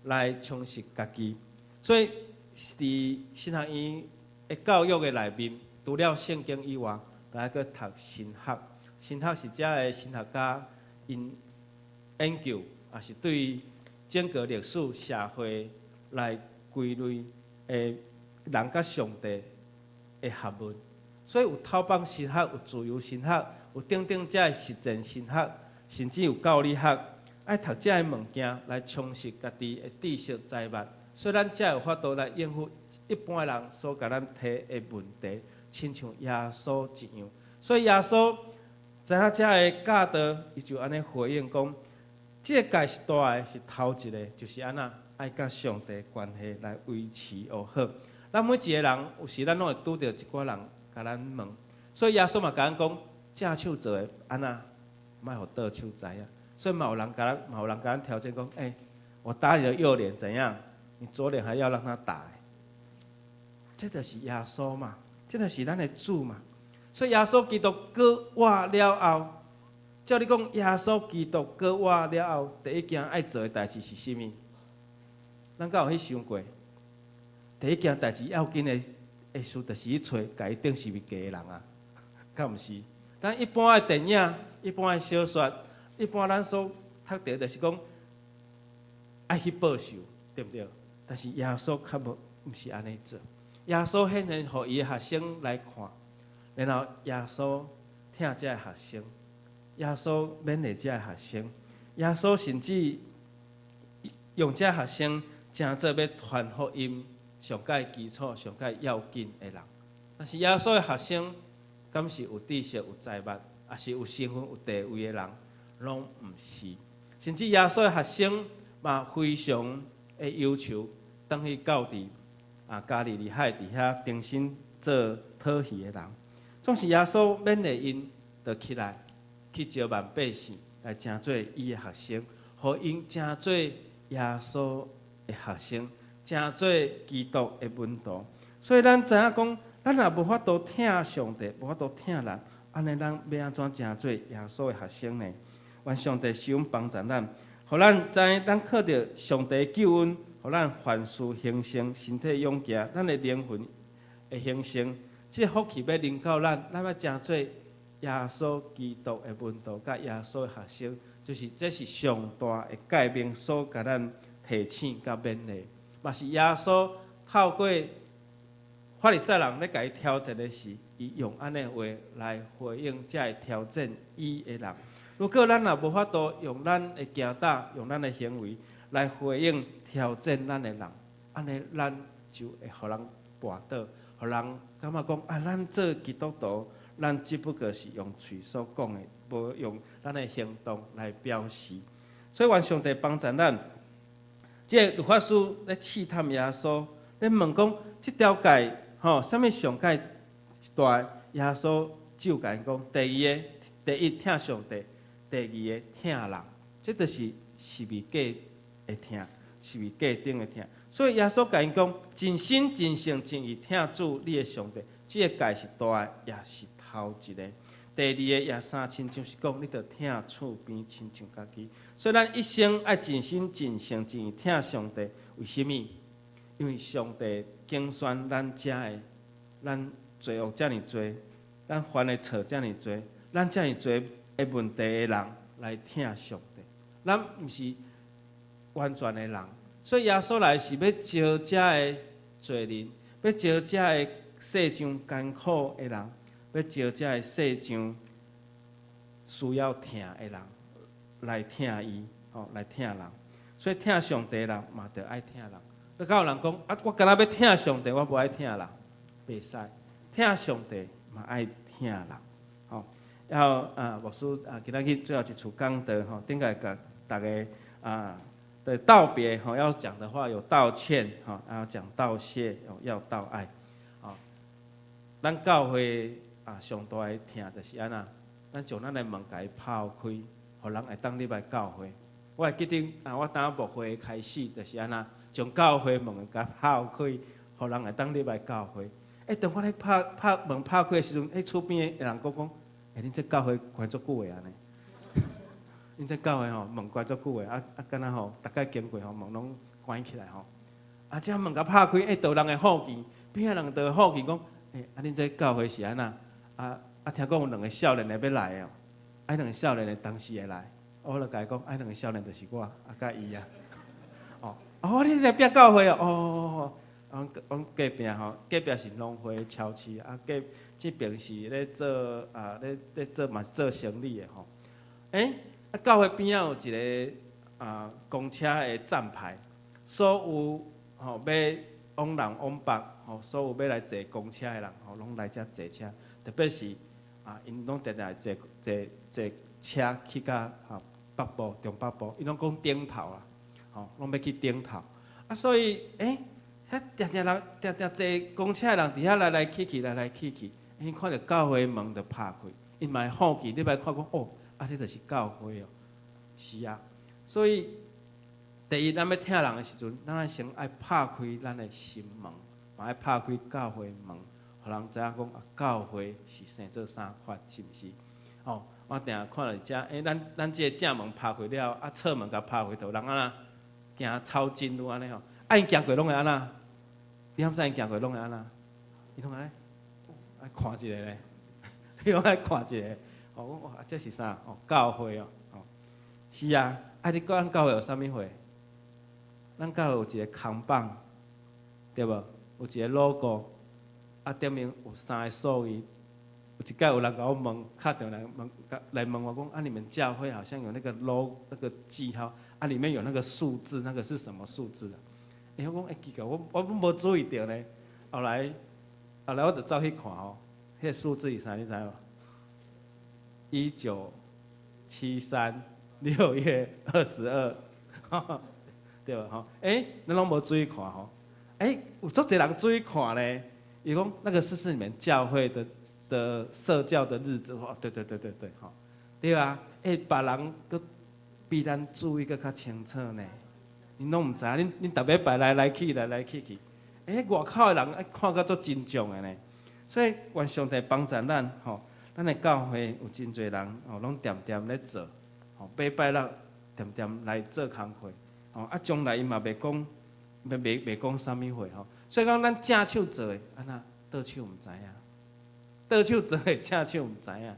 來充實家己。所以佇神學院的教育的內面，除了聖經以外，閣愛閣讀神學。神學是遮的神學家𪜶研究，抑是對整個歷史社會來歸類的人佮上帝的學問。所以有透放神學，有自由神學，有等等遮的實踐神學，甚至有教理學，愛讀遮的物件來充實家己的知識才識。所以咱才有法度來應付一般人所共咱提的問題，親像耶穌一樣。所以耶穌知影遮的教導，伊就按呢回應講：這个誡是大的，是頭一个，就是按怎愛佮上帝關係來維持和好。咱每一个人有時咱攏會拄著一寡人共咱問，所以耶穌嘛共咱講：正手做的按怎，莫予倒手知影。所以嘛有人共咱，嘛有人共咱挑戰講：欸，我打你的右臉怎樣？你左臉還要讓他打？這就是耶穌嘛，這就是咱的主嘛。所以耶穌基督復活了後，照你講，耶穌基督復活了後，第一件愛做的代誌是啥物？咱敢有去想過？第一件代誌要緊的事，就是去揣共伊釘十字架的人啊，敢毋是？咱一般的電影、一般的小說、一般咱所讀著就是講愛去報仇，對毋對？但是耶穌較無，毋是按呢做。耶穌顯現予伊的學生來看，然後耶穌疼這个學生，耶穌勉勵這个學生，耶穌甚至用這學生成做欲傳福音上蓋基礎、上蓋要緊的人。但是耶穌的學生，敢是有知識、有才物，抑是有身份、有地位的人，攏毋是。甚至耶穌的學生嘛，非常的憂愁，轉去到佇加利利海佇遐重新做討魚的人。總是耶穌勉勵𪜶，就起來去召萬百姓來成做伊的學生，予𪜶成做耶穌的學生，成做基督的門徒。所以咱知影講，咱若無法度疼上帝，無法度疼人，按呢咱欲按怎成做耶穌的學生呢？願上帝施恩幫助咱，予咱知咱靠著上帝救恩，予咱凡事興盛，身體勇健，咱的靈魂會興盛。這個福氣欲臨到咱，咱欲成做耶穌基督的門徒，佮耶穌的學生，就是這是上大的誡命所共咱提醒佮勉勵，嘛是耶穌透過法利賽人咧共伊挑戰的時，伊用按呢話來回應這个挑戰伊的人。如果咱若無法度用咱的行動、用咱的行為來回應挑戰咱的人，按呢咱就會予人跋倒，予人感覺講啊，咱做基督徒，咱只不過是用喙所講的，無用咱的行動來表示。所以願上帝幫助咱。這個律法師咧試探耶穌，咧問講這條誡吼，啥物上蓋大？耶穌就共𪜶講，第二個，第一疼上帝。第二个疼人，這就是十字架的疼，十字架頂的疼。所以耶穌共𪜶講：盡心盡性盡意疼主你的上帝，這个誡是大的，也是頭一个。第二个也相親像是講，你著疼厝邊親像家己。所以咱一生愛盡心盡性盡意疼上帝，為啥物？因為上帝揀選咱遮的，咱罪惡遮爾濟，咱犯的錯遮爾濟，咱遮爾濟的問題的人來疼上帝，咱毋是完全的人，所以耶穌來是欲召遮的罪人，欲召遮的世上艱苦的人，欲召遮的世上需要疼的人來疼伊，吼來疼人。所以疼上帝的人嘛，著愛疼人。你敢有人講啊？我敢若欲疼上帝，我無愛疼人，袂使。疼上帝嘛愛疼人。然後啊，牧師啊，今仔日最後一次講道吼，頂個共大家的道別吼，要講的話有道歉吼，要講道謝，要道愛。吼，咱教會啊，上大的疼就是按怎，咱將咱的門共伊拍開，予人會當入來教會。我會記得啊，我當牧會開始就是按怎，將教會門共拍開，予人會當入來教會。欸，當我咧拍拍門拍開的時陣，彼厝邊的人閣講：欸，恁這教會關足久的按呢？恁這教會吼門關足久的，敢若吼，逐擺經過吼門攏關起來吼。啊，這門共拍開，欸，就人會好奇，邊仔人就會好奇講：欸，啊，恁這教會是按怎？聽講有兩个少年的欲來哦，啊，兩个少年的當時會來，我就共伊講，啊，兩个少年就是我，啊，佮伊啊。哦，哦，你來壁教會哦，哦，阮隔壁吼，隔壁是農會超市，啊，隔這邊是咧做啊，咧咧做嘛是做生理的吼。欸，啊，教會邊仔有一个公車的站牌，所有吼欲往南往北吼，所有欲來坐公車的人吼，攏來遮坐車。特別是啊，𪜶攏定定坐坐坐車去到吼北部、中北部，𪜶攏講頂頭啊，吼，攏欲去頂頭。啊，所以欸，遐定定人定定坐公車的人佇遐來來去去，來來去去，𪜶看著教會門就拍開，𪜶嘛會好奇，入來看講哦，啊，這就是教會哦，是啊。所以第一，咱欲疼人的時陣，咱愛先愛拍開咱的心門，嘛愛拍開教會門，予人知影講啊，教會是生做啥款，是毋是？哦，我定定看著遮，欸，咱這个正門拍開了，啊，側門共拍開，就有人按怎行抄近路按呢吼，啊，𪜶行過攏會按怎？你敢知𪜶行過攏會按怎？伊攏愛愛看一下咧，伊攏愛看一下。哦，講哇，這是啥？哦，教會哦，哦，是啊。啊，你講咱教會有啥物貨？咱教會有一个扛棒，對無？有一个 logo，啊，頂面有三个數字，有一擺有人共我問，敲電話來問，來問我講：啊，你們教會好像有那個 logo 那個記號，啊，裡面有那個數字，那個是什麼數字啊？欸，我講欸，奇怪，我無注意著呢。後來我就走去看吼，彼個數字是啥？你知無？1973 6月22，對無吼？欸，咱攏無注意看吼。欸，有足濟人注意看咧。伊講那個是你們教會的設教的日子，哦，對對對對對，吼，對啊，欸，別人閣比咱注意閣較清楚呢。𪜶攏毋知影，恁逐禮拜來來去來來去去，欸，外口的人愛看甲足慎重的呢。所以願上帝幫助咱，吼，咱的教會有真濟人，吼，攏恬恬咧做，吼，禮拜六恬恬來做工課，吼，啊，將來伊嘛袂講，袂講啥物話，吼。所以講，咱正手做的，按怎倒手毋知影？倒手做的，正手毋知影。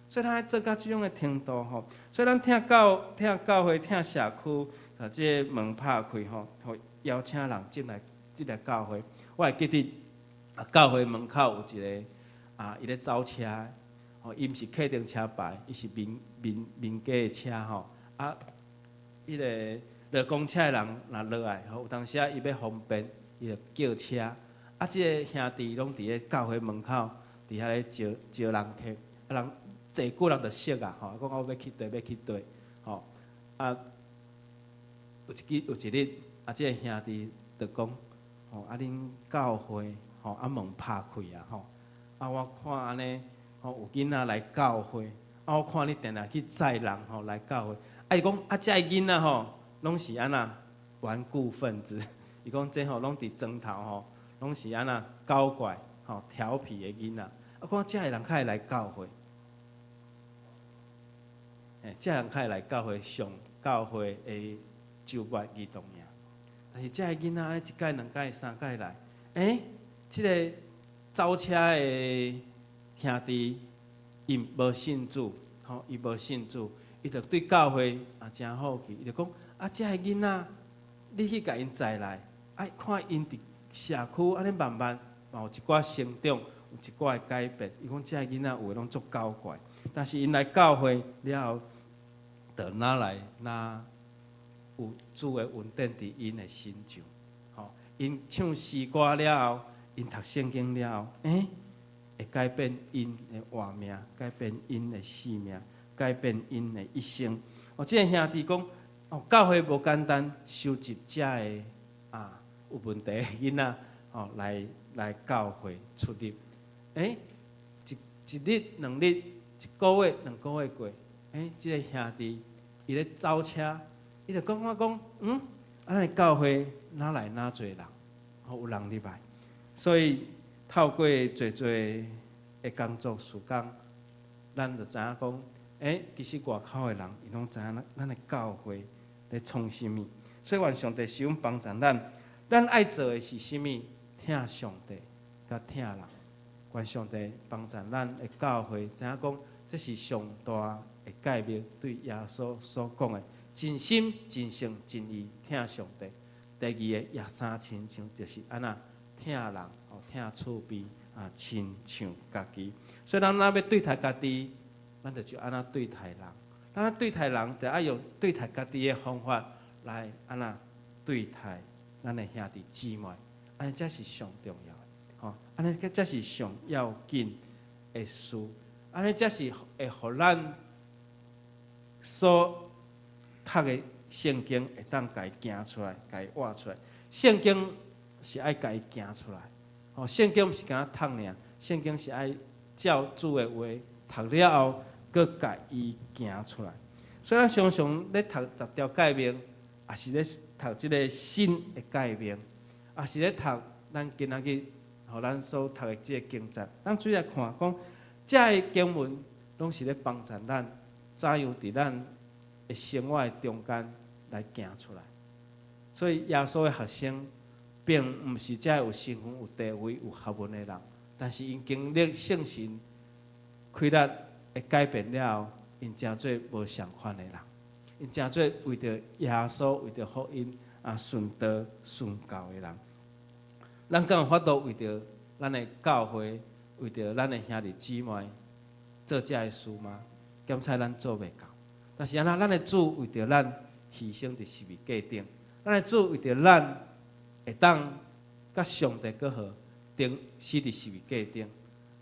所以咱愛做到這種的程度吼。所以咱疼教會、疼社區，共這個門拍開吼，予邀請人進來教會。我會記得啊，教會門口有一個啊，伊咧走車，吼，伊毋是客廳車牌，伊是民家的車吼。啊，彼個落公車的人若落來，吼，有當時啊，伊欲方便，伊就叫車，啊，這个兄弟攏佇咧教會門口，佇遐咧招招人客，啊人坐久人就熟啊，吼，講我欲去佗，欲去佗，吼，啊，有一日，啊，這个兄弟就講，吼，啊，恁教會，吼，啊門拍開啊，吼，啊，我看按呢，吼，有囡仔來教會，啊，我看你定定去載人，吼，來教會，啊，伊講，啊，這个囡仔吼，攏是按怎頑固分子。伊講這吼攏佇莊頭吼，攏是按怎搞怪、吼調皮的囡仔。啊，看這个人較會來教會，欸，這个人較會來教會上教會的週末兒童營。但是這个囡仔按呢一擺、兩擺、三擺來，欸，這个走車的兄弟，伊無信主，吼，伊無信主，伊就對教會也誠好奇，伊就講：啊，這个囡仔，你去共𪜶載來。啊，看𪜶佇社區按呢慢慢嘛有一寡成長，有一寡的改變。伊講這个囡仔有的攏足搞怪，但是𪜶來教會了後，就愈來愈有主的恩典佇𪜶的身上。吼，𪜶唱詩歌了後，𪜶讀聖經了後，欸，會改變𪜶的活命，改變𪜶的生命，改變𪜶的一生。哦，這个兄弟講，哦，教會無簡單收集遮个啊有問題的囡仔，吼，來教會出入。欸，一日、兩日、一個月、兩個月過，欸，這个兄弟伊咧走車，伊就講我講，啊，咱教會愈來愈濟人，吼，有人入來，所以透過濟濟的工作事工，咱就知影講，欸，其實外口的人伊攏知影咱的教會咧創啥物，所以願上帝賜阮幫助咱，咱愛做的是啥物？疼上帝，佮疼人。願上帝幫助咱的教會，知影講，這是上大的誡命，對耶穌所講的，盡心、盡性、盡意疼上帝。第二个也相親像，就是按怎疼人，吼，疼厝邊啊，親像家己。所以咱若欲對待家己，咱就按怎對待人。咱對待人，就愛用對待家己的方法來按怎對待咱的兄弟姊妹，按呢才是上重要的，吼，按呢才是上要緊的事，按呢才是會予咱所讀的聖經會當共伊行出來，共伊活出來。聖經是愛共伊行出來，吼，聖經毋是干焦讀爾，聖經是愛照主的話讀了後，閣共伊行出來。所以咱常常咧讀十條誡命，也是咧讀這个新的誡命，也是咧讀咱今仔日予咱所讀的這个經節。咱主來看講，這个經文攏是咧幫助咱，怎樣佇咱的生活的中間來行出來。所以耶穌的學生並毋是遮有身份、有地位、有學問的人，但是𪜶經歷聖神氣力的改變了後，𪜶成做無仝款的人，𪜶成做為著耶穌、為著福音啊殉道殉教的人。咱敢有法度為著咱的教會、為著咱的兄弟姊妹做這个事嗎？檢採咱做袂到。但是按怎，咱的主為著咱犧牲佇十字架頂，咱的主為著咱會當佮上帝閣好，釘死佇十字架頂。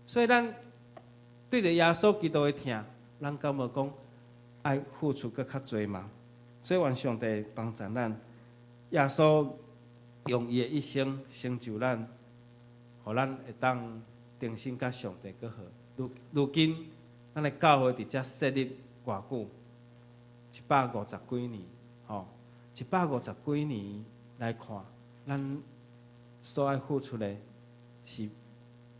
所以咱對著耶穌基督的疼，咱敢無講愛付出閣較濟嗎？所以願上帝幫助咱，耶穌用伊的一生成就咱，予咱會當重新佮上帝閣好。如今，咱的教會佇遮設立偌久？150幾年，吼！150幾年來看，咱所愛付出的是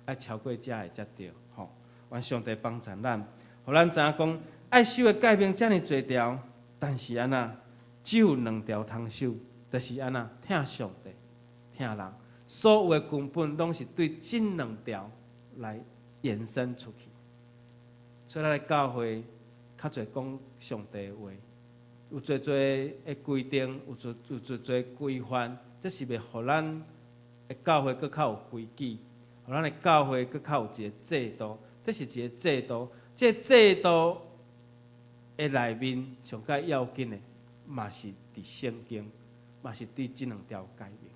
愛超過遮的才對，吼！願上帝幫助咱，予咱知影講，愛守的誡命遮爾濟條，但是按怎，只有兩條通守，就是按怎，疼上帝、疼人。所有的根本攏是對這兩條來延伸出去。所以咱的教會較濟講上帝的話，有濟濟的規定，有濟濟規範，這是欲予咱的教會閣較有規矩，予咱的教會閣較有一個制度。這是一個制度，這個制度的內面上蓋要緊的，嘛是佇聖經，嘛是對這兩條誡命。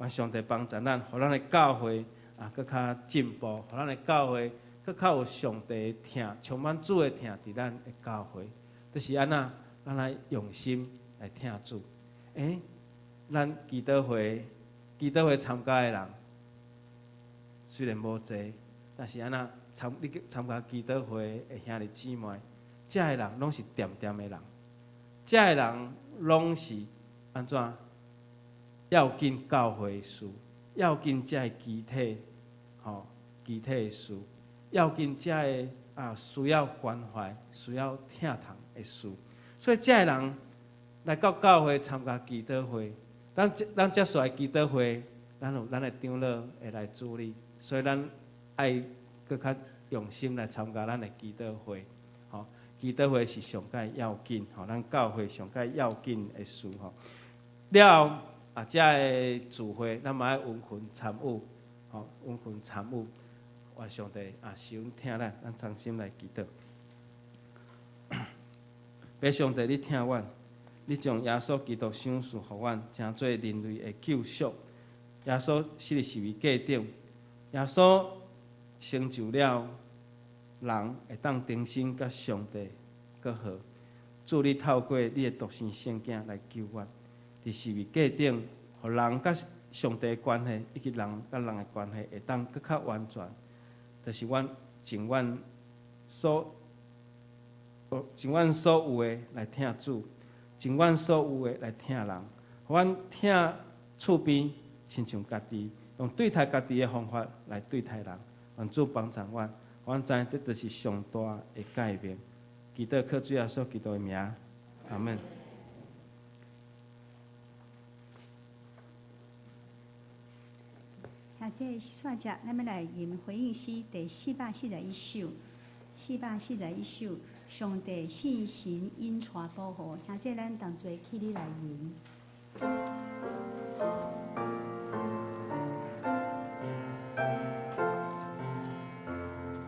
願上帝幫助咱，予咱的教會啊，閣較進步，予咱的教會閣較有上帝的疼，充滿主的疼佇咱的教會。就是按怎，咱來用心來疼主。咱祈禱會參加的人雖然無濟，但是按怎你去參加祈禱會的兄弟姊妹，遮的人攏是恬恬的人，遮的人攏是按怎？要緊教會事，要緊遮的肢體，吼，肢體的事，要緊遮的啊需要關懷、需要疼痛的事，所以遮的人來到教會參加祈禱會，咱接續來祈禱會，咱有咱的長老會來處理，所以咱愛閣較用心來參加咱的祈禱會，吼，祈禱會是上蓋要緊，吼，咱教會上蓋要緊的事，吼。了後啊，遮的聚會，咱嘛愛殷勤參與，吼，殷勤參與。願上帝啊，賜恩疼咱，咱衷心來祈禱。父上帝，你疼阮，你將耶穌基督賞賜予阮，成做人類的救贖。耶穌死佇十字架頂，耶穌成就了人會當重新佮上帝閣好。主，你透過你的獨生聖囝來救阮，佇十字架頂，予人佮上帝的關係，以及人佮人的關係會當閣較完全。就是阮盡阮所，盡阮所有的來疼主，盡阮所有的來疼人，予阮疼厝邊親像家己，用對待家己的方法來對待人。願主幫助阮，阮知影這就是上大的誡命。祈禱靠主耶穌基督的名，阿門。兄弟，煞只，咱欲來吟回應詩第441首，441首，上帝聖神引帶保護，兄弟，咱同齊起立來吟。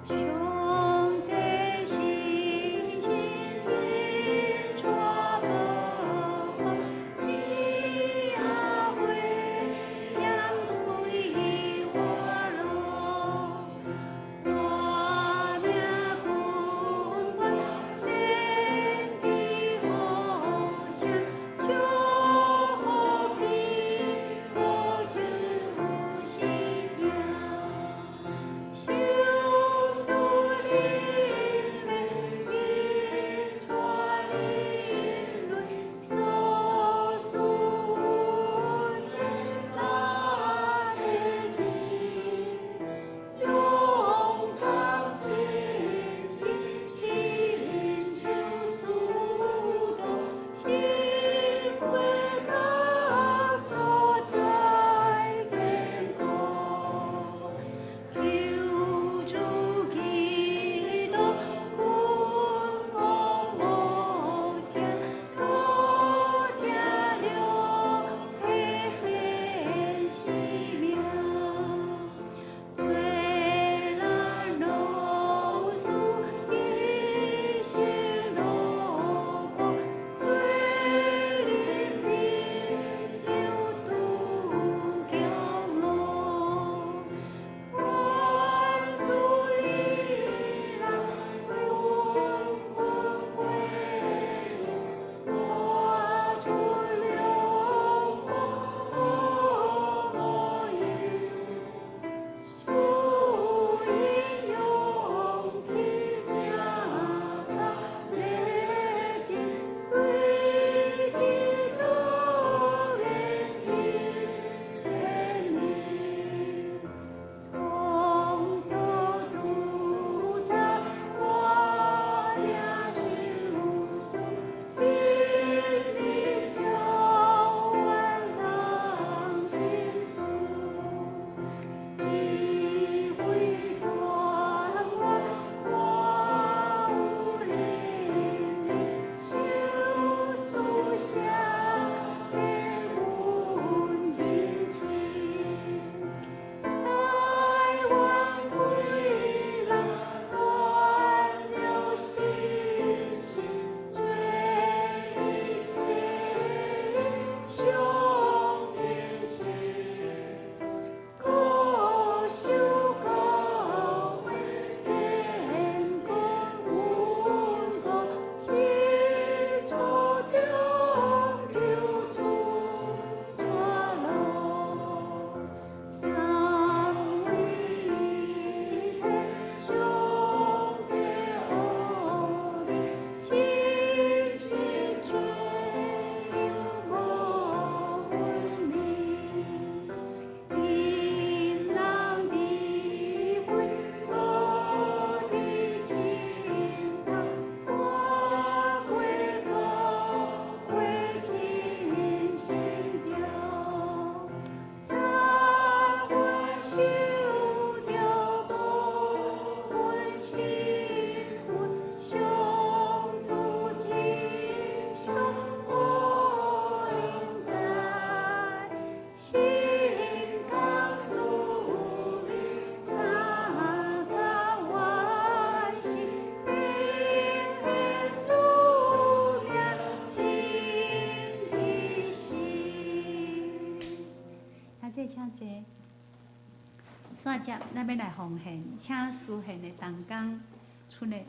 上帝聖神引帶保護，只仔危險規活路，活命不管，先知好聲，祝福平弟請坐。煞接，咱欲來奉獻，請司獻的同工出來。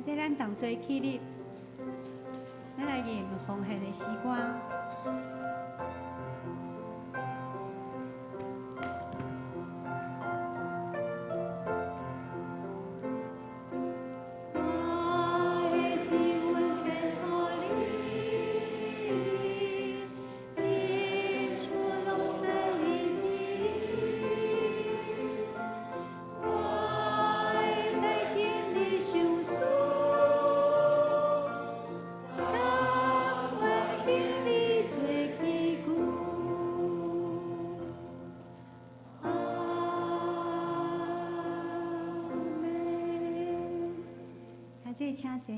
現在咱同齊起立，咱來吟奉獻的詩歌。請坐。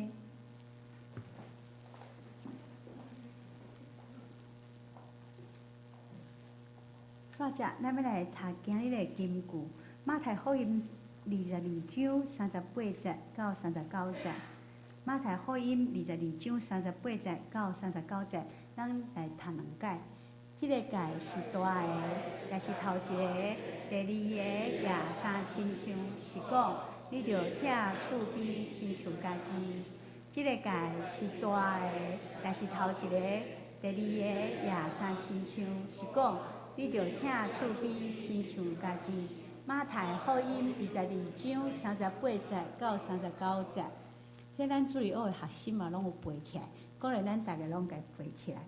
煞接，咱欲來讀今日的金句，馬太福音22章38節到39節。馬太福音22章38節到39節，咱來讀兩擺。這个戒是大个，也是頭一个；第二個也相親像，是講你著疼厝邊親像家己。這个戒是大个，也是頭一个；第二个也相親像，是講你著疼厝邊親像家己。馬太福音22章38節到39節，這咱主日學的學生嘛，攏有背起來，鼓勵咱逐个攏共背起來。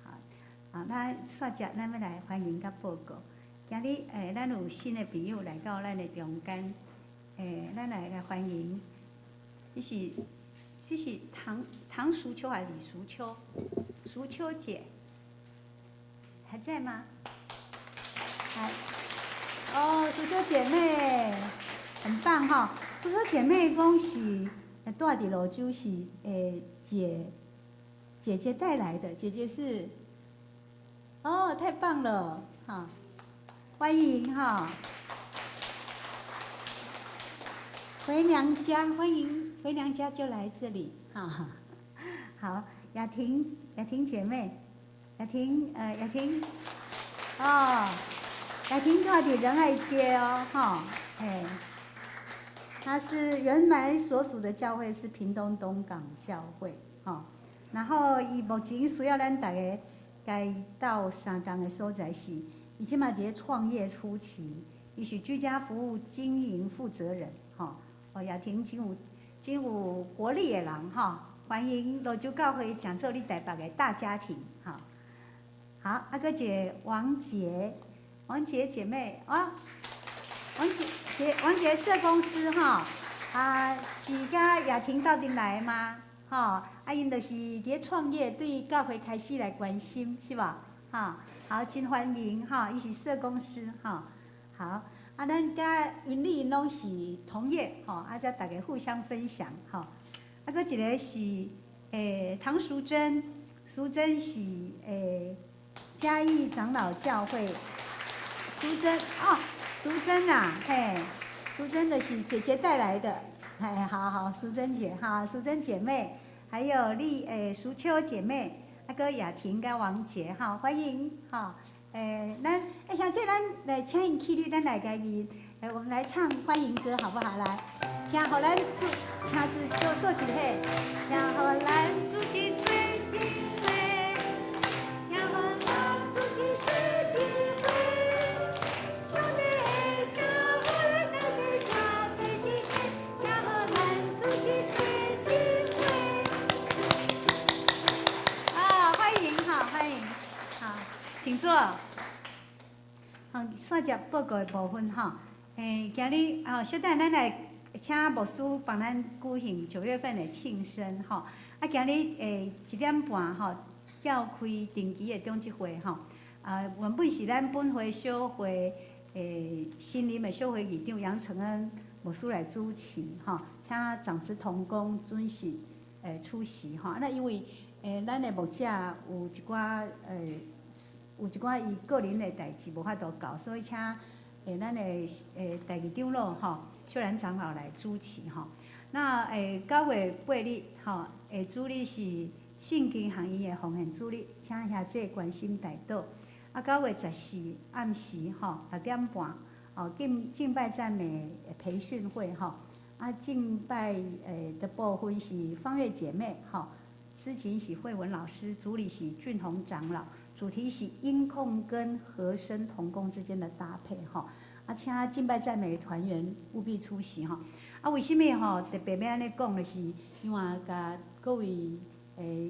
好，啊，咱煞接，咱欲來歡迎佮報告。今日咱有新的朋友來到咱的中間，咱來共歡迎。這是唐淑秋還是李淑秋？淑秋姐還在嗎？來，哦，淑秋姐妹很棒哈！淑秋姐妹講是住佇蘆洲是姐姐帶來的，姐姐是哦，太棒了哈！歡迎哈！回娘家，歡迎回娘家就來這裡哈！好，雅婷，雅婷姐妹，雅婷，雅婷，哦，雅婷住佇仁愛街哦，哈，哎，她是原來所屬的教會是屏東東港教會，哈，然後伊目前需要咱逐个共伊鬥相仝的所在是，伊這馬佇咧創業初期，伊是居家服務經營負責人，哈，哦，雅婷真有活力的人，哈，歡迎蘆洲教會講做你台北的大家庭，哈，好，啊，閣一个王杰，王杰姐妹啊，王杰社工師哈，啊，是佮雅婷鬥陣來的嗎？吼，啊，𪜶就是佇咧創業，對教會開始來關心，是無？哈，好，真歡迎哈，伊是社工師哈，好，啊，咱佮雲麗𪜶攏是同業吼，啊，才逐家互相分享吼。啊，閣一个是唐淑珍，淑珍是嘉義長老教會，淑珍哦，淑珍啊，嘿，淑珍的是姐姐帶來的，哎，好好，淑珍姐哈，淑珍姐妹，還有麗淑秋姐妹，啊閣雅婷佮王杰哈，歡迎哈，咱兄弟咱來請𪜶起立，咱來共伊，我們來唱歡迎歌好不好？來，聽予咱主，聽主做做一下，聽予咱主一做一回，聽予咱主一做一回，上帝的教會大家這做一下，聽予咱主一做一回。啊，歡迎哈，歡迎，好，請坐。好，煞接報告的部分哈。今日啊，小等咱來請牧師幫咱舉行9月份的慶生吼。啊，今日1點半吼，召開定期的長執會吼。啊，原本是咱本會小會新林的小會議長楊承恩牧師來主持吼，請長執同工準時出席吼。那因為咱的牧者有一寡伊個人的代誌無法度到，所以請咱的代議長老吼，秀蘭長老來主持吼。那9月8日吼，主日是聖經學院的奉獻主日，請兄弟關心代禱。啊，9月14暗時吼，6點半，哦，敬拜讚美培訓會吼。啊，敬拜的部分是方月姐妹吼，司琴是慧文老師，主禮是俊宏長老。主題是音控跟和聲同工之間的搭配，吼！啊，請敬拜讚美團員務必出席，吼！啊，為什麼吼特別欲按呢講的是，因為共各位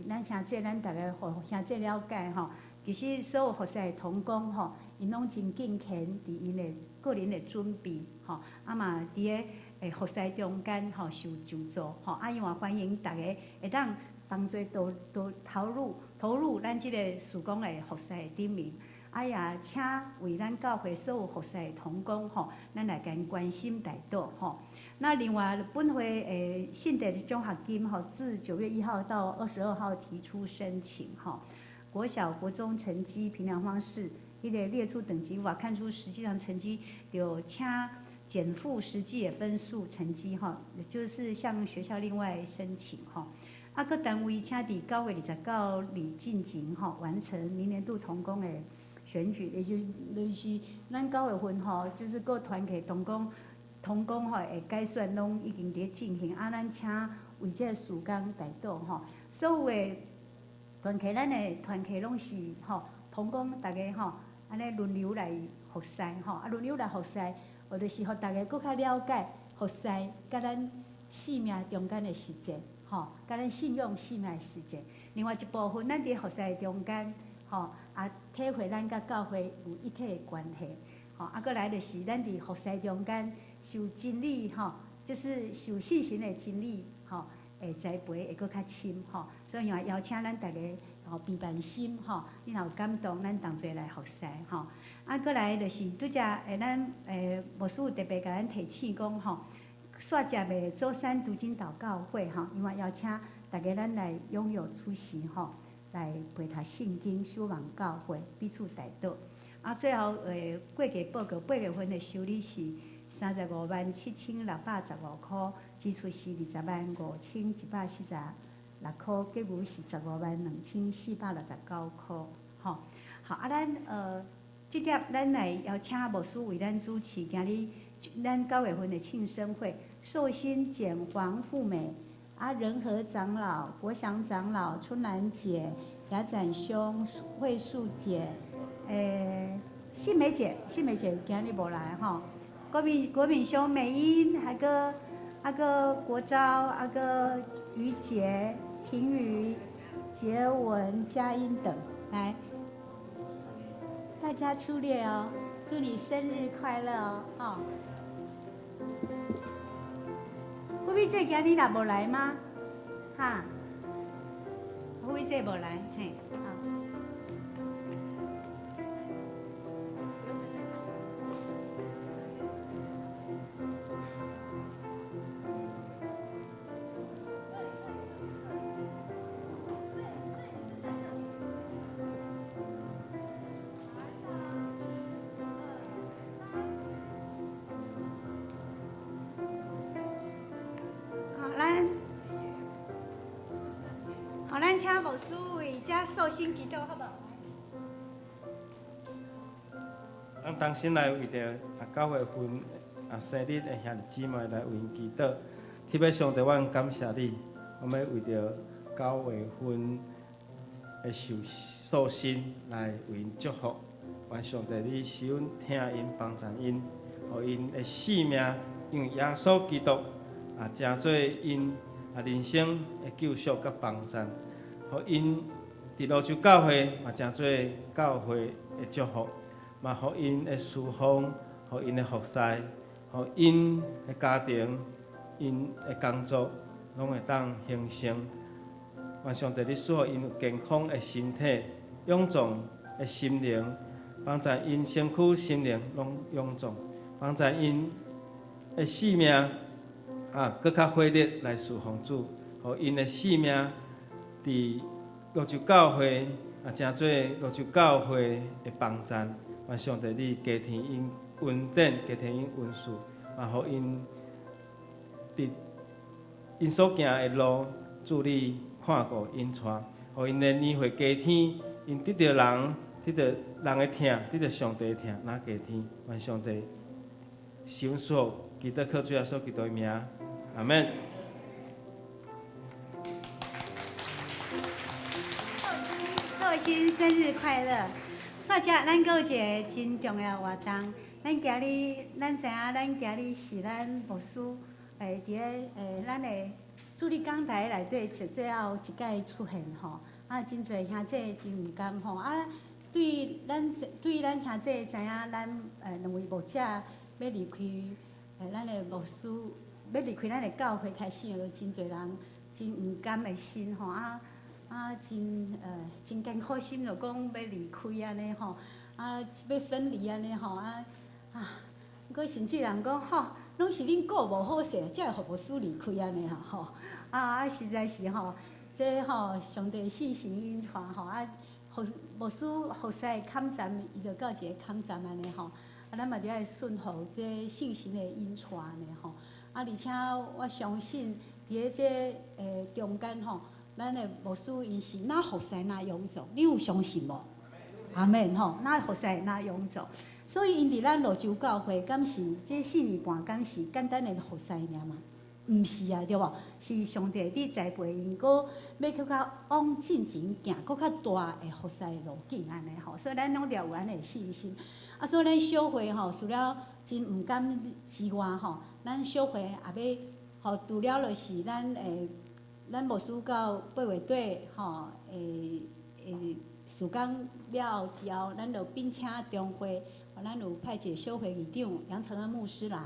咱兄弟咱逐家予兄弟了解吼，其實所有服侍的同工吼，𪜶攏真敬虔，佇𪜶的個人的準備，吼，啊嘛佇个服侍中間吼受救助，吼，啊，伊嘛歡迎逐家會當幫助都都投入咱這个事工的服侍的頂面，啊也請為咱教會所有服侍的同工吼，咱來共關心代禱吼。那另外本會信德獎學金吼，自9月1號到22號提出申請吼。國小、國中成績評量方式，彼个列出等級無法看出實際上成績，就請減負實際的分數成績吼，就是向學校另外申請吼。啊，各單位請佇9月29日進前吼，完成明年度同工的選舉，也就是咱9月份吼，就是各團體同工吼會改選，攏已經佇咧進行。啊，咱請為這个事工代禱吼，所有的團契，咱的團契攏是吼同工，逐家吼按呢輪流來服侍吼，啊輪流來服侍，或者是予逐家閣較了解服侍佮咱生命中間的實踐。吼，佮咱信仰生命的實踐。另外一部分，咱佇服侍中間，吼，啊，體會咱佮教會有一體的關係。吼，啊，閣來就是咱佇服侍中間受真理，吼，就是受信心的真理，吼，會栽培會閣較深，吼。所以也邀請咱逐家吼備辦心，吼，你若有感動，咱同齊來服侍，吼。啊，閣來就是拄才咱牧師有特別共咱提醒講，吼。煞接的週三讀經禱告會吼，伊嘛邀請逐家咱來踴躍出席吼，來陪讀聖經、守望教會，彼此代禱。啊，最後會計報告8月份的收入是357,615箍，支出是205,146箍，結餘是152,469箍。吼，好啊，咱這點咱來邀請牧師為咱主持今日咱9月份的慶生會，壽星簡黃富美，啊仁和長老、國祥長老、春蘭姐、雅展兄、慧素姐，信美姐，信美姐今日無來吼。國敏兄、美英，還閣啊閣國昭，啊閣於杰、婷宇、傑文、佳音等，來，大家出列哦，祝你生日快樂哦，吼。富美姐今日也無來嗎？哈，富美姐無來，嘿，好。請牧師為遮壽星祈禱，好無？咱同心來為著9月份生日的兄弟姊妹來為𪜶祈禱。天父上帝，我感謝你，我欲為著9月份的壽星來為𪜶祝福。願上帝你使阮疼𪜶幫助𪜶，予𪜶的性命因為耶穌基督成做𪜶人生的救贖佮幫贊，予𪜶佇蘆洲教會嘛成做教會的祝福，嘛予𪜶的侍奉，予𪜶的服侍，予𪜶的家庭、𪜶的工作，攏會當興盛。願上帝你賜予𪜶有健康的身體、勇壯的心靈，幫助𪜶身軀、心靈攏勇壯，幫助𪜶的性命閣較火熱來侍奉主，予𪜶的性命佇蘆洲教會成做蘆洲教會的幫贊。願上帝你加添𪜶恩典，加添𪜶恩賜，嘛予𪜶佇𪜶所行的路，主你看顧引帶，予𪜶的年歲加添，𪜶得著人，得著人的疼，得著上帝的疼，若加添。願上帝賜阮賜福，祈禱靠主耶穌基督的名，阿們。壽星生日快樂！煞遮，咱閣有一個真重要活動，咱今日咱知影，咱今日是咱牧師佇咧咱的主日講台內底最後一擺出現吼，真濟兄弟真毋甘吼，對咱兄弟知影，咱兩位牧者欲離開咱的牧師，欲離開咱的教會開始，就真濟人真毋甘的心吼，真艱苦心，就講欲離開按呢吼，欲分離按呢吼，閣甚至人講吼，攏是恁顧無好勢，才會予牧師離開按呢吼，實在是吼，這吼上帝聖神引帶吼，牧師服侍的坎站，伊就到一个坎站按呢吼，咱嘛著愛順服這聖神的引帶按呢吼，而且我相信佇咧這中間吼。咱的牧師𪜶是若服侍若勇壯，你有相信無？阿們吼，若服侍若勇壯，所以𪜶佇咱蘆洲教會，敢是這4年半，敢是簡單的服侍爾嗎？毋是啊，對無？是上帝佇栽培𪜶，閣欲閣較往進前行，閣較大的服侍路徑按呢吼。所以咱攏著有按呢信心。所以咱小會吼，除了真毋甘之外吼，咱小會也欲吼，除了就是咱咱牧師到8月底吼，事工了之後，咱就聘請中會，咱有派一个小會議長楊承恩牧師來。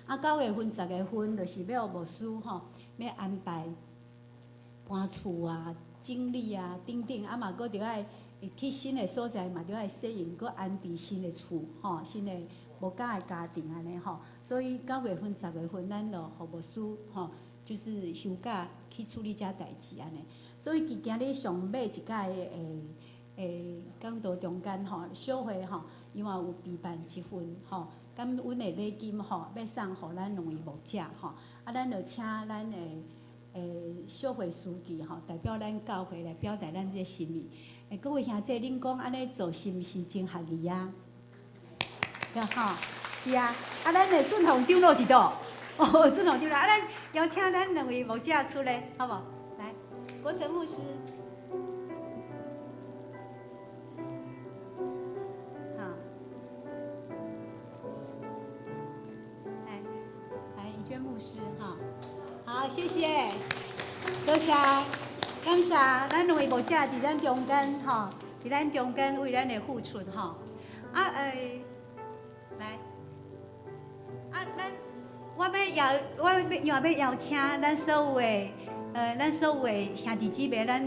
9月份、10月份就是欲予牧師吼，欲安排搬厝啊、整理啊等等，嘛閣著愛去新的所在，嘛著愛適應，閣安置新的厝吼，新的無仝的家庭按呢吼。所以9月份、10月份，咱就予牧師吼，就是休假。去處理這代誌按呢，所以佇今日上尾一屆的講道中間吼，小會吼，伊嘛有備辦一份吼，感恩的禮金吼，欲送予咱兩位牧者吼，咱就請咱的小會書記吼，代表咱教會來表達咱這心意。各位兄弟，恁講按呢做是毋是真合宜啊？對吼，是啊，咱的俊宏長老佇佗？哦，俊宏長老，咱邀請咱兩位牧者出來，好無？來，國成牧師。好。來，來，怡娟牧師，哈。好，謝謝，多謝，感謝咱兩位牧者佇咱中間，吼，佇咱中間為咱的付出，吼。來，咱。我欲邀請咱所有的，咱所有的兄弟姊妹，咱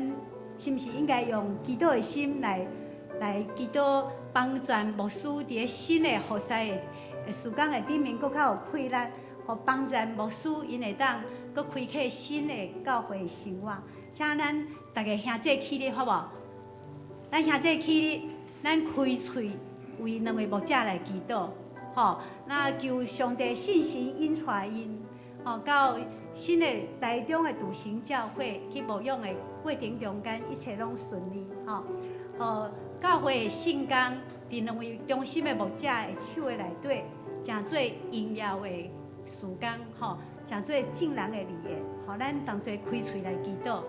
是毋是應該用祈禱的心來祈禱，幫助牧師佇咧新的服侍的事工的頂面，閣較有氣力，予幫助牧師𪜶會當閣開啟新的教會生活。請咱逐个兄弟起立，好無？咱兄弟起立，咱開喙為兩位牧者來祈禱。吼，那求上帝聖神引帶𪜶，吼，到新的台中的篤行教會去牧養的過程中間，一切攏順利吼。予教會的聖工，佇兩位忠心的牧者的手的內底，成做榮耀的事工吼，成做眾人的利益。予咱同齊開喙來祈禱。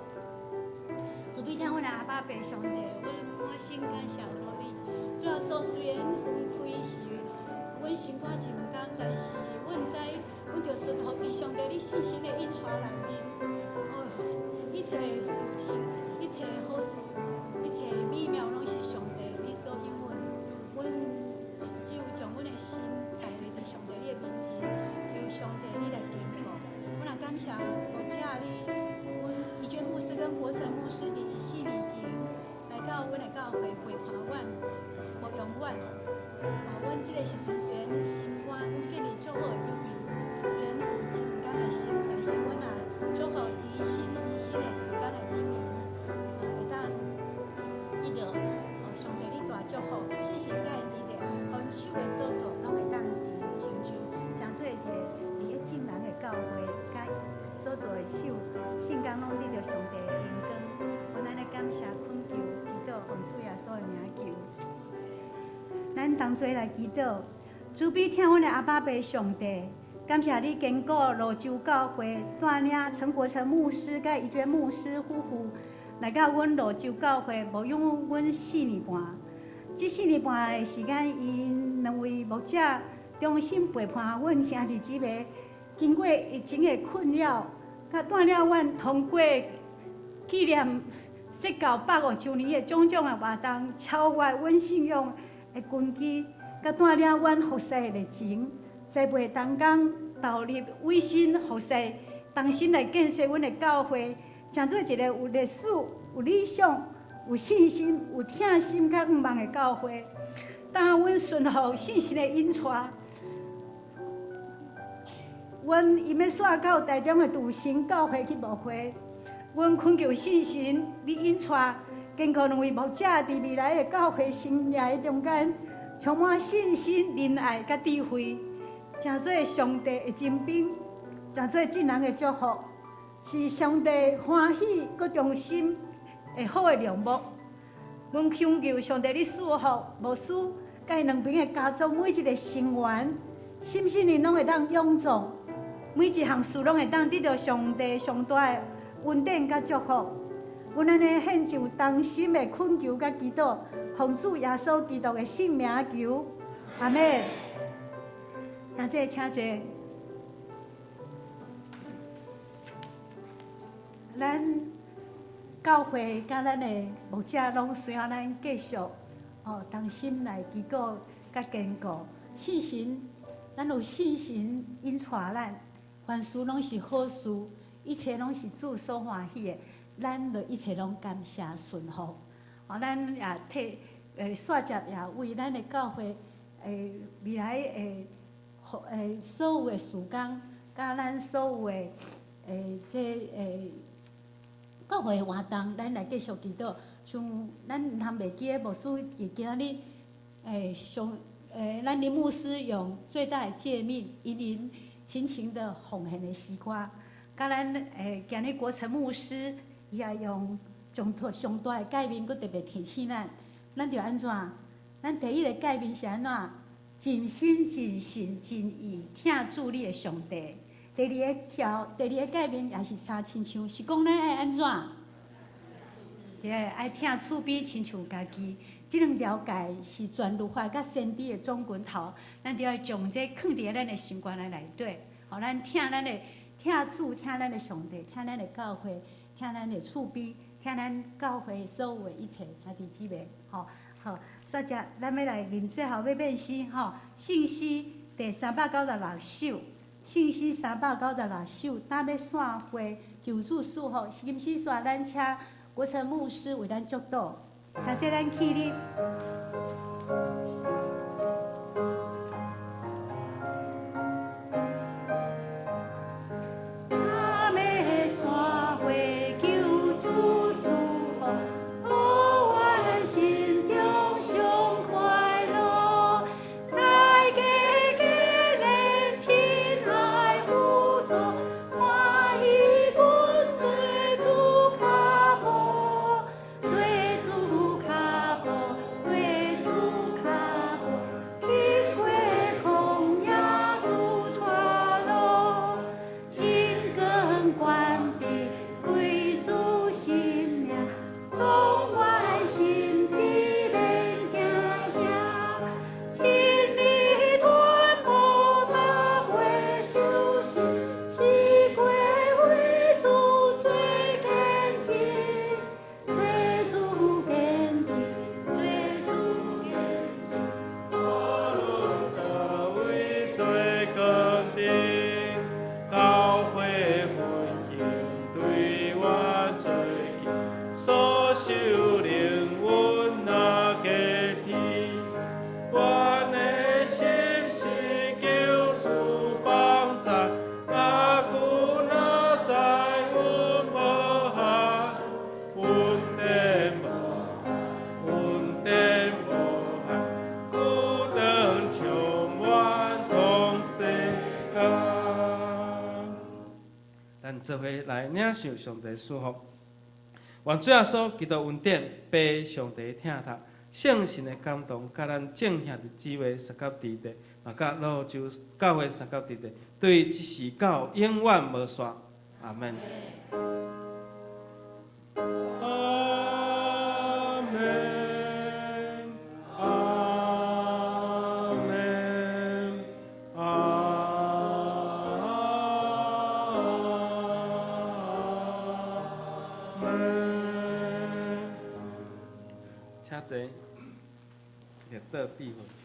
慈悲疼阮的阿爸父上帝，阮滿心感謝予你。主耶穌雖然分開是阮心肝真毋甘，但是阮知阮著順服佇上帝你信心的引帶內面。哦，一切的事情，一切的好事，一切的美妙，攏是上帝你所應允。阮只有將阮的心擺佇上帝你的面前，求上帝你來堅固。阮也感謝牧者你，阮怡娟牧師跟國成牧師佇4年前來到阮的教會陪伴阮、牧養阮。哦，阮這個時陣雖然心肝建立足好的友誼，雖然有真毋甘的心，但是阮也祝福佇新新的時間的頂面，會當得著上帝你大祝福，信心佮𪜶佇咧，予𪜶手的所做，攏會當真成就，成做一個佇咧眾人的教會，佮所做的手，聖工攏得著上帝的榮光。阮按呢感謝懇求，祈禱奉主耶穌的名求。咱同齊來祈禱，慈悲疼阮的阿爸父上帝，感謝你堅固蘆洲教會，帶領陳國成牧師佮怡娟牧師夫婦來到阮蘆洲教會牧養阮四年半。這四年半的時間，𪜶兩位牧者忠心陪伴阮兄弟姊妹，經過疫情的困擾，佮帶領阮通過紀念釋教150週年的種種的活動，超越阮信仰的根基，佮帶領阮服侍的熱情，栽培同工投入委身服侍，同心來建設阮的教會，成做一個有歷史、有理想、有信心、有疼心佮願望的教會。當阮順服信心的引帶，阮伊欲徙到台中的篤行教會去牧會，阮懇求聖神，你引帶堅固兩位牧者佇未來的教會生涯的中間，充滿信心、仁愛佮智慧，成做上帝的精兵，成做眾人的祝福，是上帝歡喜閣忠心的好的良牧。阮懇求上帝，你賜福牧師佮𪜶兩邊的家族每一個成員，心心靈攏會當勇壯，每一項事攏會當得著上帝上大的恩典佮祝福。阮按呢獻上衷心的懇求佮祈禱，奉主耶穌基督的聖名求，阿們。請坐，請坐。咱教會佮咱的牧者攏需要咱繼續哦，同心來祈禱佮堅固信心。咱有信心引帶咱，凡事攏是好事，一切攏是主所歡喜的。咱就一切攏感謝順服。哦，咱也替煞接也為咱的教會未來的所有的事工，佮咱所有的這教會的活動，咱來繼續祈禱。像咱毋通袂記得牧師佇今仔日上咱林牧師用最大的誡命，殷殷勤勤的奉獻的詩歌，佮咱今日國成牧師伊也用上大上大的誡命，閣特別提醒咱，咱著按怎？咱第一个誡命是按怎？盡心盡性盡意疼主你的上帝。第二個條，第二个誡命也是相親像，是講咱愛按怎？對，愛疼厝邊親像家己。這兩條誡是全律法佮先知的總拳頭，咱著愛將這囥佇咱的心肝內內底。予咱疼咱的疼主，疼咱的上帝，疼咱的教會，疼咱的厝邊，疼咱教會所有的一切兄弟姊妹。吼，好，煞接咱欲來念最後欲變詩吼，聖詩第396首，聖詩396首，今欲散會，求主賜福。今時煞咱請國成牧師為咱祝禱，聽這咱起立。今欲散會，求主賜福，予阮心中上快樂。大家結連親愛互助，歡喜做伙來領受上帝賜福。願主耶穌基督恩典、父上帝疼疼、聖神的感動，佮咱眾兄弟姊妹相佮佇咧，嘛佮蘆洲教會相佮佇咧，對這時到永遠無煞。阿門。阿門，阿門，阿門。請坐，列倒閉會。